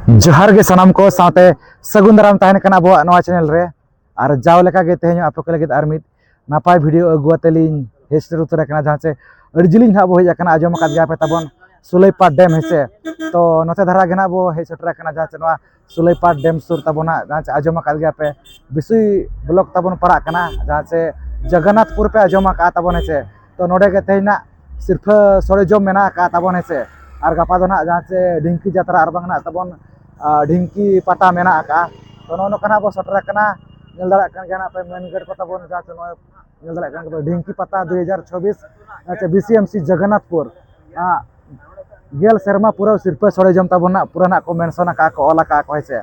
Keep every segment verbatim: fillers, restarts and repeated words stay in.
ᱡᱚᱦᱟᱨ ᱜᱮ ᱥᱟᱱᱟᱢ ᱠᱚ, ᱥᱟᱶᱛᱮ ᱥᱟᱹᱜᱩᱱ ᱫᱟᱨᱟᱢ ᱛᱟᱦᱮᱱ ᱠᱟᱱᱟ ᱟᱵᱚᱣᱟᱜ ᱱᱚᱣᱟ ᱪᱮᱱᱮᱞ ᱨᱮ᱾ ᱟᱨ ᱡᱟᱣ ᱞᱮᱠᱟ ᱜᱮ ᱛᱮᱦᱮᱧ ᱦᱚᱸ ᱟᱯᱮ ᱠᱚ ᱞᱟᱹᱜᱤᱫ ᱟᱨ ᱢᱤᱫ ᱱᱟᱯᱟᱭ ᱵᱷᱤᱰᱤᱭᱳ ᱟᱹᱜᱩ ᱟᱛᱮ ᱞᱤᱧ ᱦᱮᱡ ᱥᱮᱴᱮᱨ ᱩᱛᱟᱹᱨ ᱟᱠᱟᱱᱟ, ᱡᱟᱦᱟᱸ ᱪᱮ ᱟᱹᱰᱤ ᱡᱤᱞᱤᱧ ᱱᱟᱦᱟᱜ ᱵᱚ ᱦᱮᱡ ᱟᱠᱟᱱᱟ᱾ ᱟᱸᱡᱚᱢ ᱟᱠᱟᱫ ᱜᱮᱭᱟ ᱯᱮ ᱛᱟᱵᱚᱱ ᱥᱩᱞᱟᱹᱭᱯᱟᱲ ᱰᱮᱢ, ᱦᱮᱸ ᱥᱮ? ᱛᱚ ᱱᱚᱛᱮ ᱫᱷᱟᱨᱟ ᱜᱮ ᱱᱟᱦᱟᱜ ᱵᱚ ᱦᱮᱡ ᱥᱮᱴᱮᱨ ᱟᱠᱟᱱᱟ, ᱡᱟᱦᱟᱸ ᱪᱮ ᱱᱚᱣᱟ ᱥᱩᱞᱟᱹᱭᱯᱟᱲ ᱰᱮᱢ ᱥᱩᱨ ᱛᱟᱵᱚᱱ ᱱᱟᱦᱟᱜ, ᱡᱟᱦᱟᱸ ᱪᱮ ᱟᱸᱡᱚᱢ ᱟᱠᱟᱫ ᱜᱮᱭᱟ ᱯᱮ ᱵᱤᱥᱩᱭ ᱵᱞᱚᱠ ᱛᱟᱵᱚᱱ ᱯᱟᱲᱟᱜ ᱠᱟᱱᱟ, ᱡᱟᱦᱟᱸ ᱪᱮ ᱡᱚᱜᱚᱱᱱᱟᱛᱷᱯᱩᱨ ᱯᱮ ᱟᱸᱡᱚᱢ ᱟᱠᱟᱫᱼᱟ ᱛᱟᱵᱚᱱ, ᱦᱮᱸ ᱥᱮ? ᱛᱚ ᱱᱚᱰᱮ ᱜᱮ ᱛᱮᱦᱮᱧ ᱱᱟᱦᱟᱜ ᱥᱤᱨᱯᱷᱟᱹ ᱥᱚᱲᱮ ᱡᱚᱢ ᱢᱮᱱᱟᱜ ᱟᱠᱟᱫᱼᱟ ᱛᱟᱵᱚᱱ, ᱦᱮᱸ ᱥᱮ? ᱟᱨ ᱜᱟᱯᱟ ᱫᱚ ᱱᱟᱦᱟᱜ ᱡᱟᱦᱟᱸ ᱪᱮ ᱰᱷᱤᱝᱠᱤ ᱡᱟᱛᱨᱟ ᱟᱨ ᱵᱟᱝ ᱱᱟᱦᱟᱜ ᱛᱟᱵᱚᱱ, ᱟᱨ ᱰᱷᱤᱝᱠᱤ ᱯᱟᱛᱟ ᱢᱮᱱᱟᱜ ᱟᱠᱟᱫᱼᱟ᱾ ᱛᱚ ᱱᱚᱜᱼᱚ ᱱᱚᱝᱠᱟ ᱱᱟᱦᱟᱜ ᱵᱚ ᱥᱮᱴᱮᱨ ᱟᱠᱟᱱᱟ, ᱧᱮᱞ ᱫᱟᱲᱮᱭᱟᱜ ᱠᱟᱱ ᱜᱮᱭᱟ ᱱᱟᱦᱟᱜ ᱯᱮ ᱢᱮᱱ ᱜᱮᱴ ᱠᱚ ᱛᱟᱵᱚᱱ, ᱡᱟᱦᱟᱸ ᱪᱮ ᱱᱚᱜᱼᱚᱭ ᱧᱮᱞ ᱫᱟᱲᱮᱭᱟᱜ ᱠᱟᱱ ᱜᱮᱭᱟ ᱰᱷᱤᱝᱠᱤ ᱯᱟᱛᱟ ᱫᱩ ᱦᱟᱡᱟᱨ ᱪᱚᱵᱵᱤᱥ, ᱟᱪᱪᱷᱟ, ᱵᱤ ᱥᱤ ᱮᱢ ᱥᱤ ᱡᱚᱜᱚᱱᱱᱟᱛᱷᱯᱩᱨ, ᱟᱸ, ᱜᱮᱞ ᱥᱮᱨᱢᱟ ᱯᱩᱨᱟᱹᱣ ᱥᱤᱨᱯᱟᱹ ᱥᱚᱲᱮ ᱡᱚᱢ ᱛᱟᱵᱚᱱ ᱱᱟᱜ ᱯᱩᱨᱟᱹ ᱱᱟᱜ ᱠᱚ ᱢᱮᱱᱥᱚᱱ ᱟᱠᱟᱫ ᱠᱚ, ᱚᱞ ᱟᱠᱟᱫ ᱠᱚ, ᱦᱮᱸ ᱥᱮ᱾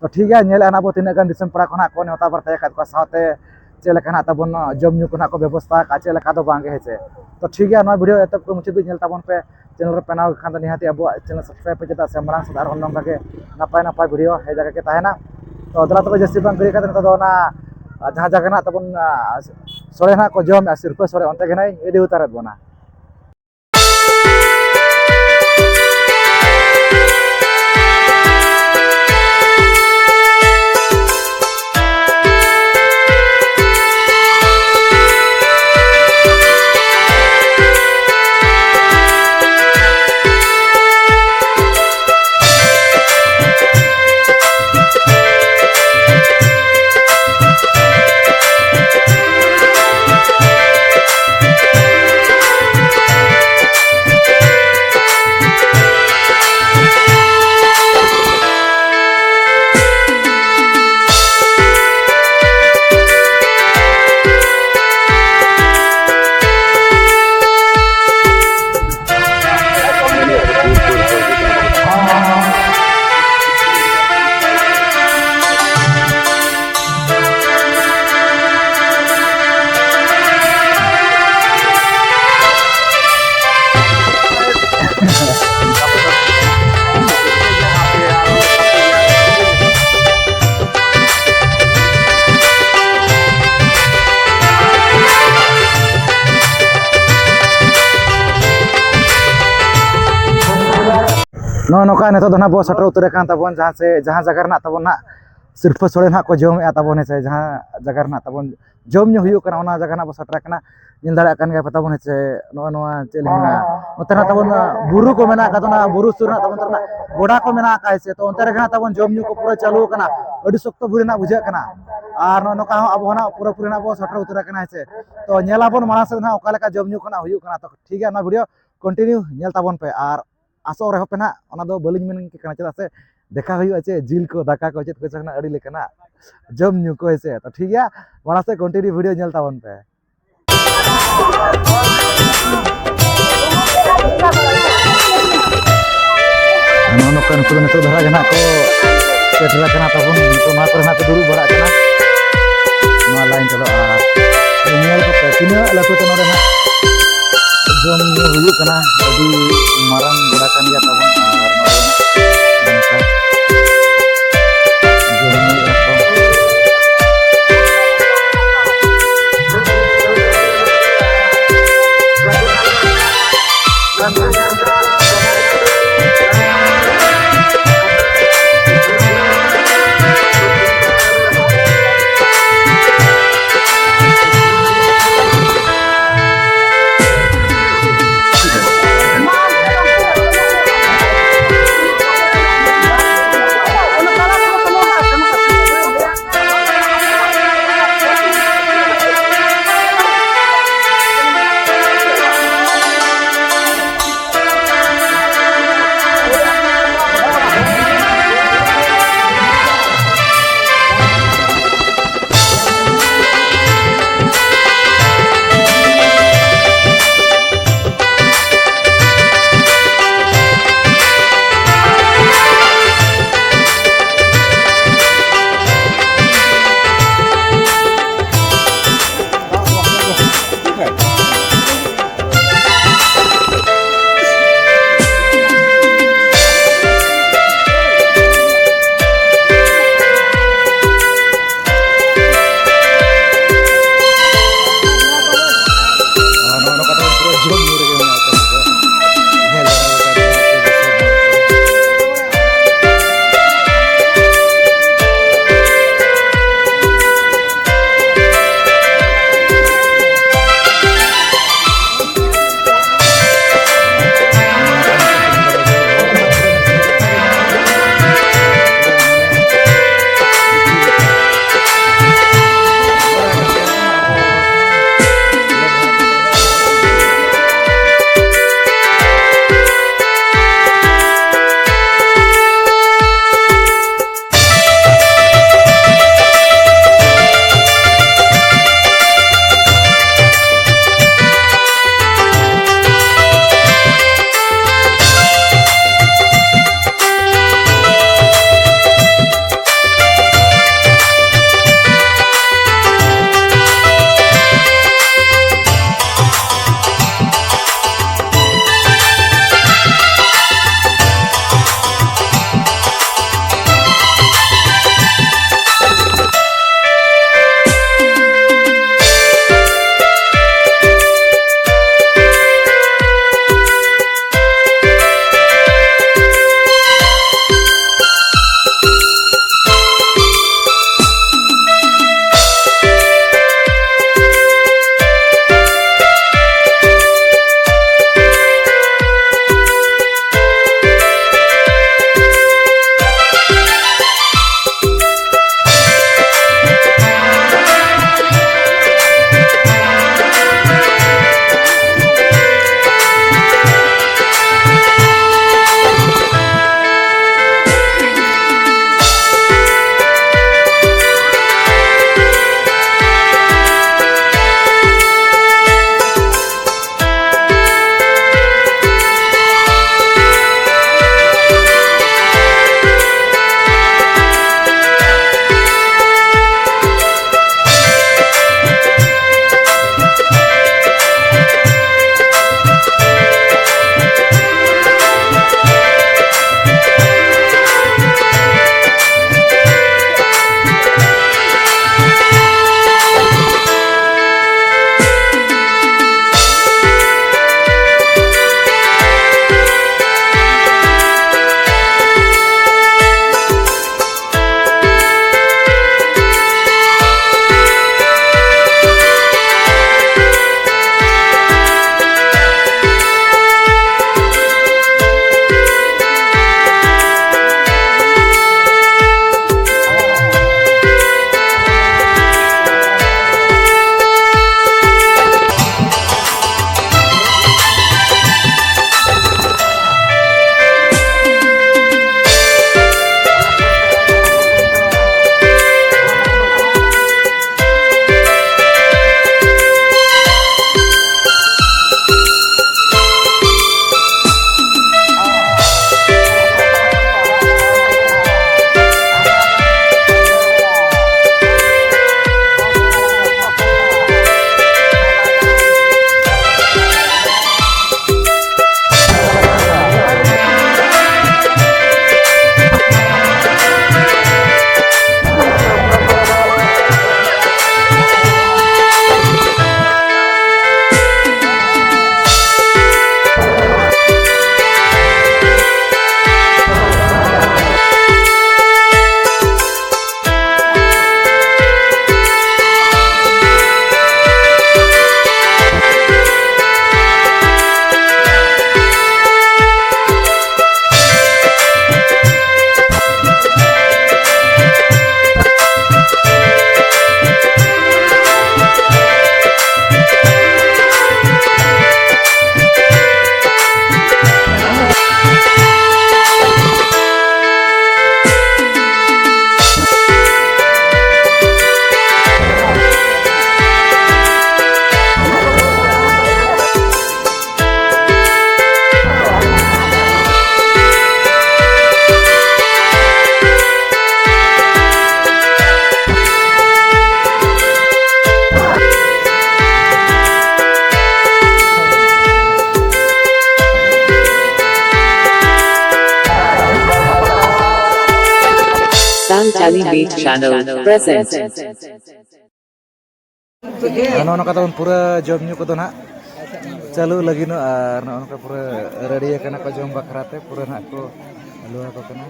ᱛᱚ ᱴᱷᱤᱠ ᱜᱮᱭᱟ, ᱧᱮᱞᱮᱫᱼᱟ ᱱᱟᱜ ᱵᱚ ᱛᱤᱱᱟᱹᱜ ᱜᱟᱱ ᱫᱤᱥᱚᱢ ᱯᱟᱲᱟ ᱠᱷᱚᱱᱟᱜ ᱠᱚ ᱱᱮᱣᱛᱟ ᱵᱟᱨᱛᱮ ᱟᱠᱟᱫ ᱠᱚᱣᱟ, ᱥᱟᱶᱛᱮ ᱪᱮᱫ ᱞᱮᱠᱟ ᱱᱟᱜ ᱛᱟᱵᱚᱱ ᱡᱚᱢ ᱧᱩ ᱠᱚ ᱱᱟᱜ ᱠᱚ ᱵᱮᱵᱚᱥᱛᱷᱟ ᱟᱠᱟᱫᱼᱟ, ᱪᱮᱫ ᱞᱮᱠᱟ ᱫᱚ ᱵᱟᱝ ᱜᱮ, ᱦᱮᱸ ᱥᱮ᱾ ᱛᱚ ᱴᱷᱤᱠ ᱜᱮᱭᱟ, ᱱᱚᱣᱟ ᱵᱷᱤᱰᱤᱭᱳ ᱮᱛᱚᱦᱚᱵ ᱠᱷᱚᱱ ᱢᱩᱪᱟᱹᱫ ᱫᱷᱟᱹᱵᱤᱡ ᱧᱮᱞ ᱛᱟᱵᱚᱱ ᱯᱮ᱾ ᱪᱮᱱᱮᱞ ᱨᱮ ᱯᱮ ᱱᱟᱣᱟ ᱠᱷᱟᱱ ᱫᱚ ᱱᱤᱦᱟᱹᱛ ᱟᱵᱚᱣᱟᱜ ᱪᱮᱱᱮᱞ ᱥᱟᱵᱥᱠᱨᱟᱭᱤᱵ ᱯᱮ, ᱪᱮᱫᱟᱜ ᱥᱮ ᱢᱟᱲᱟᱝ ᱥᱮᱫ ᱟᱨᱦᱚᱸ ᱱᱚᱝᱠᱟ ᱜᱮ ᱱᱟᱯᱟᱭ ᱱᱟᱯᱟᱭ ᱵᱷᱤᱰᱤᱭᱳ ᱦᱮᱡ ᱡᱟᱭᱜᱟ ᱜᱮ ᱛᱟᱦᱮᱱᱟ᱾ ᱛᱚ ᱫᱮᱞᱟ ᱛᱚᱵᱮ ᱡᱟᱹᱥᱛᱤ ᱵᱟᱝ ᱜᱟᱹᱲᱤ ᱠᱟᱛᱮ ᱱᱤᱛᱚᱜ ᱫᱚ ᱚᱱᱟ, ᱟᱨ ᱡᱟᱦᱟᱸ ᱡᱟᱭᱜᱟ ᱱᱟᱜ ᱛᱟᱵᱚᱱ, ᱟᱨ ᱥᱚᱲᱮ ᱱᱟᱜ ᱠᱚ ᱡᱚᱢᱮᱜᱼᱟ, ᱥᱤᱨᱯᱟᱹ ᱥᱚᱲᱮ, ᱚᱱᱛᱮ ᱜᱮ ᱱᱟᱜ ᱤᱧ ᱤᱫᱤ ᱩᱛᱟᱹᱨᱮᱫ ᱵᱚᱱᱟ᱾ ᱱᱚᱜᱼᱚ ᱱᱚᱝᱠᱟ ᱱᱤᱛᱚᱜ ᱫᱚ ᱱᱟᱦᱟᱜ ᱵᱚ ᱥᱮᱴᱮᱨ ᱩᱛᱟᱹᱨ ᱟᱠᱟᱱ ᱛᱟᱵᱚᱱ ᱡᱟᱦᱟᱸ ᱥᱮ, ᱡᱟᱦᱟᱸ ᱡᱟᱭᱜᱟ ᱨᱮᱱᱟᱜ ᱛᱟᱵᱚᱱ ᱱᱟᱦᱟᱜ ᱥᱤᱨᱯᱟᱹ ᱥᱳᱲᱮ ᱱᱟᱦᱟᱜ ᱠᱚ ᱡᱚᱢᱮᱫᱼᱟ ᱛᱟᱵᱚᱱ, ᱦᱮᱸ ᱥᱮ, ᱡᱟᱦᱟᱸ ᱡᱟᱭᱜᱟ ᱨᱮᱱᱟᱜ ᱛᱟᱵᱚᱱ ᱡᱚᱢ ᱧᱩ ᱦᱩᱭᱩᱜ ᱠᱟᱱᱟ, ᱚᱱᱟ ᱡᱟᱭᱜᱟ ᱱᱟᱦᱟᱜ ᱵᱚ ᱥᱮᱴᱮᱨ ᱟᱠᱟᱱᱟ᱾ ᱧᱮᱞ ᱫᱟᱲᱮᱭᱟᱜ ᱠᱟᱱ ᱜᱮᱭᱟ ᱯᱮ ᱛᱟᱵᱚᱱ, ᱦᱮᱸ ᱥᱮ, ᱱᱚᱜᱼᱚ ᱱᱚᱣᱟ ᱪᱮᱫ ᱞᱤᱧ ᱢᱮᱱᱟ, ᱱᱚᱛᱮ ᱱᱟᱦᱟᱜ ᱛᱟᱵᱚᱱ ᱵᱩᱨᱩ ᱠᱚ ᱢᱮᱱᱟᱜ ᱟᱠᱟᱫ, ᱚᱱᱟ ᱵᱩᱨᱩ ᱥᱩᱨ ᱨᱮᱱᱟᱜ ᱛᱟᱵᱚᱱ ᱱᱚᱛᱮ ᱨᱮᱱᱟᱜ ᱜᱚᱰᱟ ᱠᱚ ᱢᱮᱱᱟᱜ ᱟᱠᱟᱫ, ᱦᱮᱸ ᱥᱮ, ᱛᱚ ᱚᱱᱛᱮ ᱨᱮᱜᱮ ᱱᱟᱦᱟᱜ ᱛᱟᱵᱚᱱ ᱡᱚᱢ ᱧᱩ ᱠᱚ ᱯᱩᱨᱟᱹ ᱪᱟᱹᱞᱩ ᱟᱠᱟᱱᱟ᱾ ᱟᱹᱰᱤ ᱥᱚᱠᱛᱚ ᱵᱷᱤᱲ ᱨᱮᱱᱟᱜ ᱵᱩᱡᱷᱟᱹᱜ ᱠᱟᱱᱟ᱾ ᱟᱨ ᱱᱚᱜᱼᱚ ᱱᱚᱝᱠᱟ ᱦᱚᱸ ᱟᱵᱚ ᱦᱚᱸ ᱱᱟᱦᱟᱜ ᱯᱩᱨᱟᱹᱯᱩᱨᱤ ᱱᱟᱦᱟᱜ ᱵᱚ ᱥᱮᱴᱮᱨ ᱩᱛᱟᱹᱨ ᱟᱠᱟᱱᱟ, ᱦᱮᱸ ᱥᱮ᱾ ᱛᱚ ᱧᱮᱞ ᱟᱵᱚᱱ ᱢᱟᱲᱟᱝ ᱥᱮᱫ ᱱᱟᱦᱟᱜ ᱚᱠᱟ ᱞᱮᱠᱟ ᱡᱚᱢ ᱧᱩ ᱠᱚ ᱱᱟᱦᱟᱜ ᱦᱩᱭᱩᱜ ᱠᱟᱱᱟ᱾ ᱛᱚ ᱴᱷᱤᱠ ᱜᱮᱭᱟ, ᱱᱚᱣᱟ ᱵᱷᱤᱰᱤᱭᱳ ᱠᱚᱱᱴᱤᱱᱤᱭᱩ ᱧᱮᱞ ᱛᱟᱵᱚᱱ ᱯᱮ᱾ ᱟᱨ ᱟᱥᱚᱜ ᱨᱮᱦᱚᱸ ᱯᱮ ᱱᱟᱦᱟᱜ, ᱚᱱᱟ ᱫᱚ ᱵᱟᱹᱞᱤᱧ ᱢᱮᱱ ᱠᱟᱱᱟ, ᱪᱮᱫᱟᱜ ᱥᱮ ᱫᱮᱠᱷᱟ ᱦᱩᱭᱩᱜᱼᱟ ᱪᱮ ᱡᱤᱞ ᱠᱚ, ᱫᱟᱠᱟ ᱠᱚ, ᱪᱮᱫ ᱠᱚ ᱪᱚᱝ ᱱᱟᱦᱟᱜ ᱟᱹᱰᱤ ᱞᱮᱠᱟᱱᱟᱜ ᱡᱚᱢ ᱧᱩ ᱠᱚ, ᱦᱮᱸ ᱥᱮ᱾ ᱛᱚ ᱴᱷᱤᱠ ᱜᱮᱭᱟ, ᱢᱟᱲᱟᱝ ᱥᱮᱫ ᱠᱚᱱᱴᱤᱱᱤᱭᱩ ᱵᱷᱤᱰᱤᱭᱳ ᱧᱮᱞ ᱛᱟᱵᱚᱱ ᱯᱮ᱾ ᱱᱚᱜᱼᱚ ᱱᱚᱝᱠᱟ ᱱᱩᱠᱩ ᱫᱚ ᱱᱤᱛᱚᱜ ᱫᱷᱟᱨᱟ ᱜᱮ ᱱᱟᱦᱟᱜ ᱠᱚ ᱥᱮᱴᱮᱨ ᱟᱠᱟᱱᱟ ᱛᱟᱵᱚᱱ, ᱱᱤᱛᱚᱜ ᱱᱚᱣᱟ ᱠᱚᱨᱮ ᱱᱟᱦᱟᱜ ᱠᱚ ᱫᱩᱲᱩᱵ ᱵᱟᱲᱟᱜ ᱠᱟᱱᱟ ᱱᱚᱣᱟ ᱞᱟᱭᱤᱱ ᱛᱮᱫᱚ᱾ ᱟᱨ ᱧᱮᱞ ᱠᱚᱯᱮ ᱛᱤᱱᱟᱹᱜ ᱞᱟᱹᱴᱩ ᱛᱮ ᱱᱚᱰᱮ ᱱᱟᱦᱟᱜ ᱡᱚᱢ ᱧᱩ ᱦᱩᱭᱩᱜ ᱠᱟᱱᱟ᱾ ᱟᱹᱰᱤ ᱢᱟᱨᱟᱝ ᱜᱚᱰᱟ ᱠᱟᱱ ᱜᱮᱭᱟ ᱛᱟᱵᱚᱱ᱾ ᱟᱨ ᱱᱚᱰᱮ ᱱᱚᱝᱠᱟ ᱡᱚᱢ ᱧᱩᱭᱮᱫᱼᱟ ᱠᱚ᱾ ᱟᱨ ᱱᱚᱜᱼᱚ ᱱᱚᱝᱠᱟ ᱛᱮᱵᱚᱱ ᱯᱩᱨᱟᱹ ᱡᱚᱢ ᱧᱩ ᱨᱮᱜᱮ ᱢᱮᱱᱟᱜ ᱟᱠᱟᱫ ᱠᱚᱣᱟ᱾ ᱧᱮᱞ ᱫᱟᱲᱮᱭᱟᱜ ᱠᱟᱱ ᱜᱮᱭᱟ ᱯᱮ ᱫᱤᱥᱚᱢ ᱦᱚᱲ ᱠᱚ᱾ Tally Beat Channel presents. ᱟᱨ ᱱᱚᱜᱼᱚ ᱱᱚᱝᱠᱟ ᱛᱟᱵᱚᱱ ᱯᱩᱨᱟᱹ ᱡᱚᱢ ᱧᱩ ᱠᱚᱫᱚ ᱱᱟᱦᱟᱜ ᱪᱟᱹᱞᱩ ᱞᱟᱹᱜᱤᱫᱚᱜ, ᱟᱨ ᱱᱚᱜᱼᱚ ᱱᱚᱝᱠᱟ ᱯᱩᱨᱟᱹ ᱨᱮᱰᱤ ᱟᱠᱟᱱᱟ ᱠᱚ ᱡᱚᱢ ᱵᱟᱠᱷᱨᱟ ᱛᱮ, ᱯᱩᱨᱟᱹ ᱱᱟᱦᱟᱜ ᱠᱚ ᱞᱩ ᱟᱠᱚ ᱠᱟᱱᱟ᱾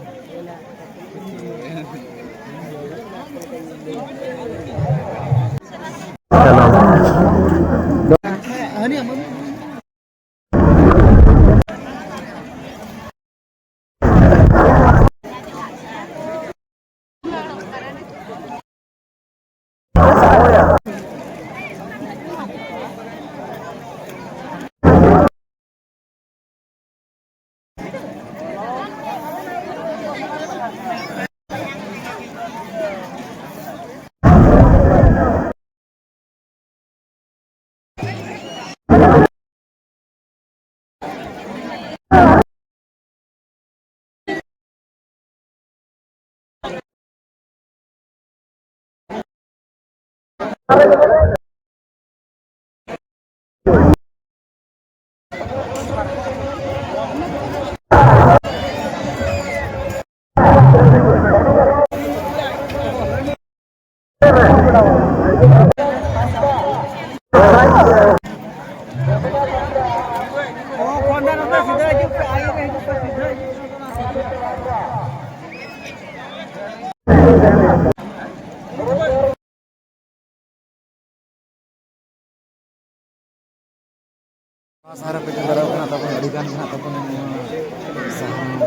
ᱱᱚᱣᱟ ᱥᱟᱦᱟᱨ ᱨᱮ ᱯᱮ ᱧᱮᱞ ᱫᱟᱲᱮᱭᱟᱜ ᱠᱟᱱᱟ ᱛᱟᱵᱚᱱ, ᱟᱹᱰᱤ ᱜᱟᱱ ᱜᱮ ᱱᱟᱦᱟᱜ ᱛᱟᱵᱚᱱ ᱱᱚᱣᱟ ᱥᱟᱦᱟᱨ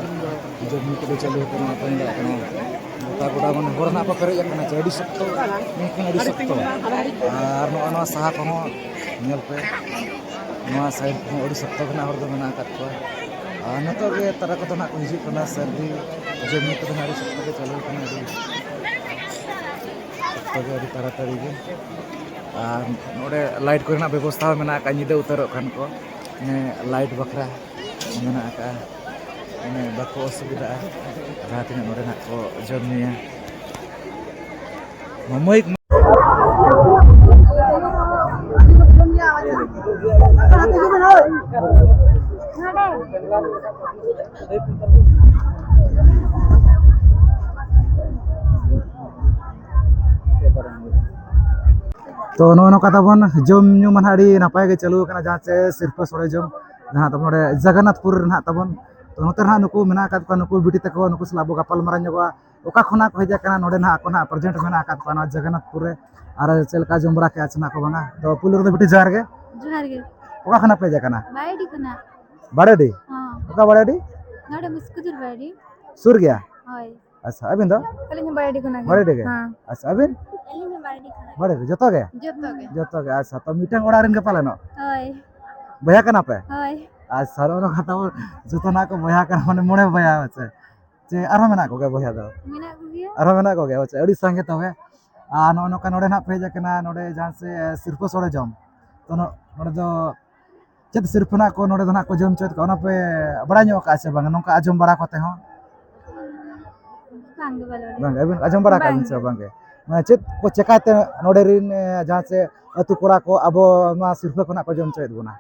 ᱡᱚᱢ ᱧᱩ ᱠᱚᱫᱚ ᱪᱟᱹᱞᱩ ᱟᱠᱟᱱᱟ, ᱟᱯᱮ ᱧᱮᱞ ᱫᱟᱲᱮᱭᱟᱜ ᱠᱟᱱᱟ᱾ ᱜᱚᱴᱟ ᱜᱚᱴᱟ ᱢᱟᱱᱮ ᱦᱚᱲ ᱱᱟᱦᱟᱜ ᱠᱚ ᱯᱮᱨᱮᱡ ᱟᱠᱟᱱᱟ, ᱪᱮ ᱟᱹᱰᱤ ᱥᱚᱠᱛᱚ, ᱢᱮᱱᱠᱷᱟᱱ ᱟᱹᱰᱤ ᱥᱚᱠᱛᱚ᱾ ᱟᱨ ᱱᱚᱜᱼᱚ ᱱᱚᱣᱟ ᱥᱟᱦᱟ ᱠᱚᱦᱚᱸ ᱧᱮᱞ ᱯᱮ, ᱱᱚᱣᱟ ᱥᱟᱭᱤᱰ ᱠᱚᱦᱚᱸ ᱟᱹᱰᱤ ᱥᱚᱠᱛᱚ ᱜᱮ ᱱᱟᱦᱟᱜ ᱦᱚᱲ ᱫᱚ ᱢᱮᱱᱟᱜ ᱟᱠᱟᱫ ᱠᱚᱣᱟ᱾ ᱟᱨ ᱱᱤᱛᱚᱜ ᱜᱮ ᱛᱟᱨᱟ ᱠᱚᱫᱚ ᱱᱟᱦᱟᱜ ᱠᱚ ᱦᱤᱡᱩᱜ ᱠᱟᱱᱟ, ᱥᱟᱹᱨᱫᱤ ᱡᱚᱢ ᱧᱩ ᱠᱚᱫᱚ ᱱᱟᱦᱟᱜ ᱟᱹᱰᱤ ᱥᱚᱠᱛᱚ ᱜᱮ ᱪᱟᱹᱞᱩ ᱟᱠᱟᱱᱟ, ᱟᱹᱰᱤ ᱥᱚᱠᱛᱚ ᱜᱮ, ᱟᱹᱰᱤ ᱛᱟᱲᱟᱛᱟᱲᱤ ᱜᱮ᱾ ᱟᱨ ᱱᱚᱰᱮ ᱞᱟᱭᱤᱴ ᱠᱚᱨᱮᱱᱟᱜ ᱵᱮᱵᱚᱥᱛᱷᱟ ᱦᱚᱸ ᱢᱮᱱᱟᱜ ᱟᱠᱟᱫ, ᱧᱤᱫᱟᱹ ᱩᱛᱟᱹᱨᱚᱜ ᱠᱷᱟᱱ ᱠᱚ, ᱢᱟᱱᱮ ᱞᱟᱭᱤᱴ ᱵᱟᱠᱷᱨᱟ ᱢᱮᱱᱟᱜ ᱟᱠᱟᱫᱼᱟ, ᱢᱟᱱᱮ ᱵᱟᱠᱚ ᱚᱥᱩᱵᱤᱫᱷᱟᱜᱼᱟ ᱡᱟᱦᱟᱸ ᱛᱤᱱᱟᱹᱜ ᱱᱚᱰᱮ ᱱᱟᱜ ᱠᱚ ᱡᱚᱢ ᱧᱩᱭᱟ᱾ ᱢᱟᱢᱟᱭᱤᱠ ᱛᱚ ᱱᱚᱜᱼᱚ ᱱᱚᱝᱠᱟ ᱛᱟᱵᱚᱱ ᱡᱚᱢ ᱧᱩ ᱢᱟ ᱱᱟᱦᱟᱜ ᱟᱹᱰᱤ ᱱᱟᱯᱟᱭ ᱜᱮ ᱪᱟᱹᱞᱩ ᱟᱠᱟᱱᱟ, ᱡᱟᱦᱟᱸ ᱪᱮ ᱥᱤᱨᱯᱟᱹ ᱥᱚᱲᱮ ᱡᱚᱢ ᱡᱟᱦᱟᱸ ᱛᱟᱵᱚᱱ ᱱᱚᱰᱮ ᱡᱚᱜᱚᱱᱱᱟᱛᱷᱯᱩᱨ ᱨᱮ ᱱᱟᱦᱟᱜ ᱛᱟᱵᱚᱱ᱾ ᱛᱚ ᱱᱚᱛᱮ ᱨᱮ ᱱᱟᱦᱟᱜ ᱱᱩᱠᱩ ᱢᱮᱱᱟᱜ ᱟᱠᱟᱫ ᱠᱚᱣᱟ, ᱱᱩᱠᱩ ᱵᱤᱴᱤ ᱛᱟᱠᱚ, ᱱᱩᱠᱩ ᱥᱟᱞᱟᱜ ᱵᱚ ᱜᱟᱯᱟᱞ ᱢᱟᱨᱟᱣ ᱧᱚᱜᱚᱜᱼᱟ, ᱚᱠᱟ ᱠᱷᱚᱱᱟᱜ ᱠᱚ ᱦᱮᱡ ᱟᱠᱟᱱᱟ, ᱱᱚᱰᱮ ᱱᱟᱦᱟᱜ ᱟᱠᱚ ᱱᱟᱦᱟᱜ ᱯᱨᱮᱡᱮᱱᱴ ᱢᱮᱱᱟᱜ ᱟᱠᱟᱫ ᱠᱚᱣᱟ ᱱᱚᱣᱟ ᱡᱚᱜᱚᱱᱱᱟᱛᱷᱯᱩᱨ ᱨᱮ, ᱟᱨ ᱪᱮᱫ ᱞᱮᱠᱟ ᱡᱚᱢ ᱵᱟᱲᱟ ᱠᱮᱜᱼᱟ ᱥᱮ ᱱᱟᱦᱟᱜ ᱠᱚ ᱵᱟᱝᱟ᱾ ᱛᱚ ᱯᱩᱭᱞᱩ ᱨᱮᱫᱚ ᱵᱤᱴᱤ ᱡᱚᱦᱟᱨ ᱜᱮ᱾ ᱡᱚᱦᱟᱨ ᱜᱮ᱾ ᱚᱠᱟ ᱠᱷᱚᱱᱟᱜ ᱯᱮ ᱦᱮᱡ ᱟᱠᱟᱱᱟ? ᱵᱟᱲᱮᱰᱤ ᱠᱷᱚᱱᱟᱜ᱾ ᱵᱟᱲᱮᱰᱤ? ᱦᱚᱸ᱾ ᱚᱠᱟ ᱵᱟᱲᱮᱰᱤ? ᱱᱚᱰᱮ ᱢᱩᱥᱠᱩᱫᱩᱨ ᱵᱟᱲᱮᱰᱤ᱾ ᱥᱩᱨ ᱜᱮᱭᱟ? ᱦᱳᱭ᱾ ᱟᱪᱪᱷᱟ, ᱟᱹᱵᱤᱱ ᱫᱚ? ᱟᱹᱞᱤᱧ ᱦᱚᱸ ᱵᱟᱲᱮᱰᱤ ᱠᱷᱚᱱᱟᱜ ᱜᱮ᱾ ᱵᱟᱲᱮᱰᱤ ᱜᱮ? ᱦᱮᱸ᱾ ᱟᱪᱪᱷᱟ, ᱟᱹᱵᱤᱱ? ᱟᱹᱞᱤᱧ ᱦᱚᱸ ᱵᱟᱲᱮᱰᱤ ᱠᱷᱚᱱᱟᱜ᱾ ᱵᱟᱲᱮᱰᱤ, ᱡᱚᱛᱚ ᱜᱮ? ᱡᱚᱛᱚ ᱜᱮ᱾ ᱡᱚᱛᱚ ᱜᱮ, ᱟᱪᱪᱷᱟ, ᱛᱚ ᱢᱤᱫᱴᱟᱝ ᱚᱲᱟᱜ ᱨᱮᱱ ᱜᱮ ᱯᱟᱞᱮᱱᱚᱜ? ᱦᱳᱭ᱾ ᱵᱚᱭᱦᱟ ᱠᱟᱱᱟ ᱯᱮ? ᱦᱳᱭ᱾ ᱟᱪᱪᱷᱟ, ᱱᱚᱜᱼᱚ ᱱᱚᱝᱠᱟ ᱛᱟᱵᱚ ᱡᱚᱛᱚᱱᱟᱜ ᱠᱚ ᱵᱚᱭᱦᱟ ᱠᱟᱱᱟ, ᱢᱟᱱᱮ ᱢᱚᱬᱮ ᱵᱚᱭᱦᱟ ᱦᱚᱪᱮ? ᱪᱮ ᱟᱨᱦᱚᱸ ᱢᱮᱱᱟᱜ ᱠᱚᱜᱮ ᱵᱚᱭᱦᱟ ᱫᱚ? ᱢᱮᱱᱟᱜ ᱠᱚᱜᱮᱭᱟ᱾ ᱟᱨᱦᱚᱸ ᱢᱮᱱᱟᱜ ᱠᱚᱜᱮᱭᱟ, ᱟᱪᱪᱷᱟ, ᱟᱹᱰᱤ ᱥᱟᱸᱜᱮ ᱛᱚᱵᱮ᱾ ᱟᱨ ᱱᱚᱜᱼᱚ ᱱᱚᱝᱠᱟ ᱱᱚᱰᱮ ᱱᱟᱦᱟᱜ ᱯᱮ ᱦᱮᱡ ᱟᱠᱟᱱᱟ, ᱱᱚᱰᱮ ᱡᱟᱦᱟᱸ ᱥᱮ, ᱮ, ᱥᱤᱨᱯᱟᱹ ᱥᱚᱲᱮ ᱡᱚᱢ᱾ ᱛᱚ ᱱᱚ-, ᱱᱚᱰᱮ ᱫᱚ ᱪᱮᱫ ᱥᱤᱨᱯᱟᱹ ᱱᱟᱜ ᱠᱚ ᱱᱚᱰᱮ ᱫᱚ ᱱᱟᱜ ᱠᱚ ᱡᱚᱢ ᱦᱚᱪᱚᱭᱮᱫ ᱠᱚᱣᱟ, ᱚᱱᱟ ᱯᱮ ᱵᱟᱲᱟᱭ ᱧᱚᱜ ᱟᱠᱟᱫᱼᱟ ᱥᱮ ᱵᱟᱝ? ᱱᱚᱝᱠᱟ ᱟᱸᱡᱚᱢ ᱵᱟᱲᱟ ᱠᱟᱛᱮ ᱦᱚᱸ? ᱵᱟᱝ ᱜᱮ, ᱵᱟᱞᱮ ᱵᱟᱲᱟᱭᱟ᱾ ᱵᱟᱝ ᱜᱮ, ᱟᱹᱵᱤᱱ ᱟᱸᱡᱚᱢ ᱵᱟᱲᱟ ᱟᱠᱟᱫ ᱵᱟᱝ ᱵᱤᱱ ᱥᱮ ᱜᱮ᱾ ᱵᱟᱝ ᱜᱮ? ᱢᱟᱱᱮ ᱪᱮᱫ ᱠᱚ ᱪᱮᱠᱟᱭᱛᱮ ᱱᱚᱰᱮ ᱨᱤᱱ, ᱮ, ᱡᱟᱦᱟᱸ ᱪᱮ ᱟᱹᱛᱩ ᱠᱚᱲᱟ ᱠᱚ ᱟᱵᱚ ᱱᱚᱣᱟ ᱥᱤᱨᱯᱟᱹ ᱠᱷᱚᱱᱟᱜ ᱠᱚ ᱡᱚᱢ ᱦᱚᱪᱚᱭᱮᱫ ᱵᱚᱱᱟ?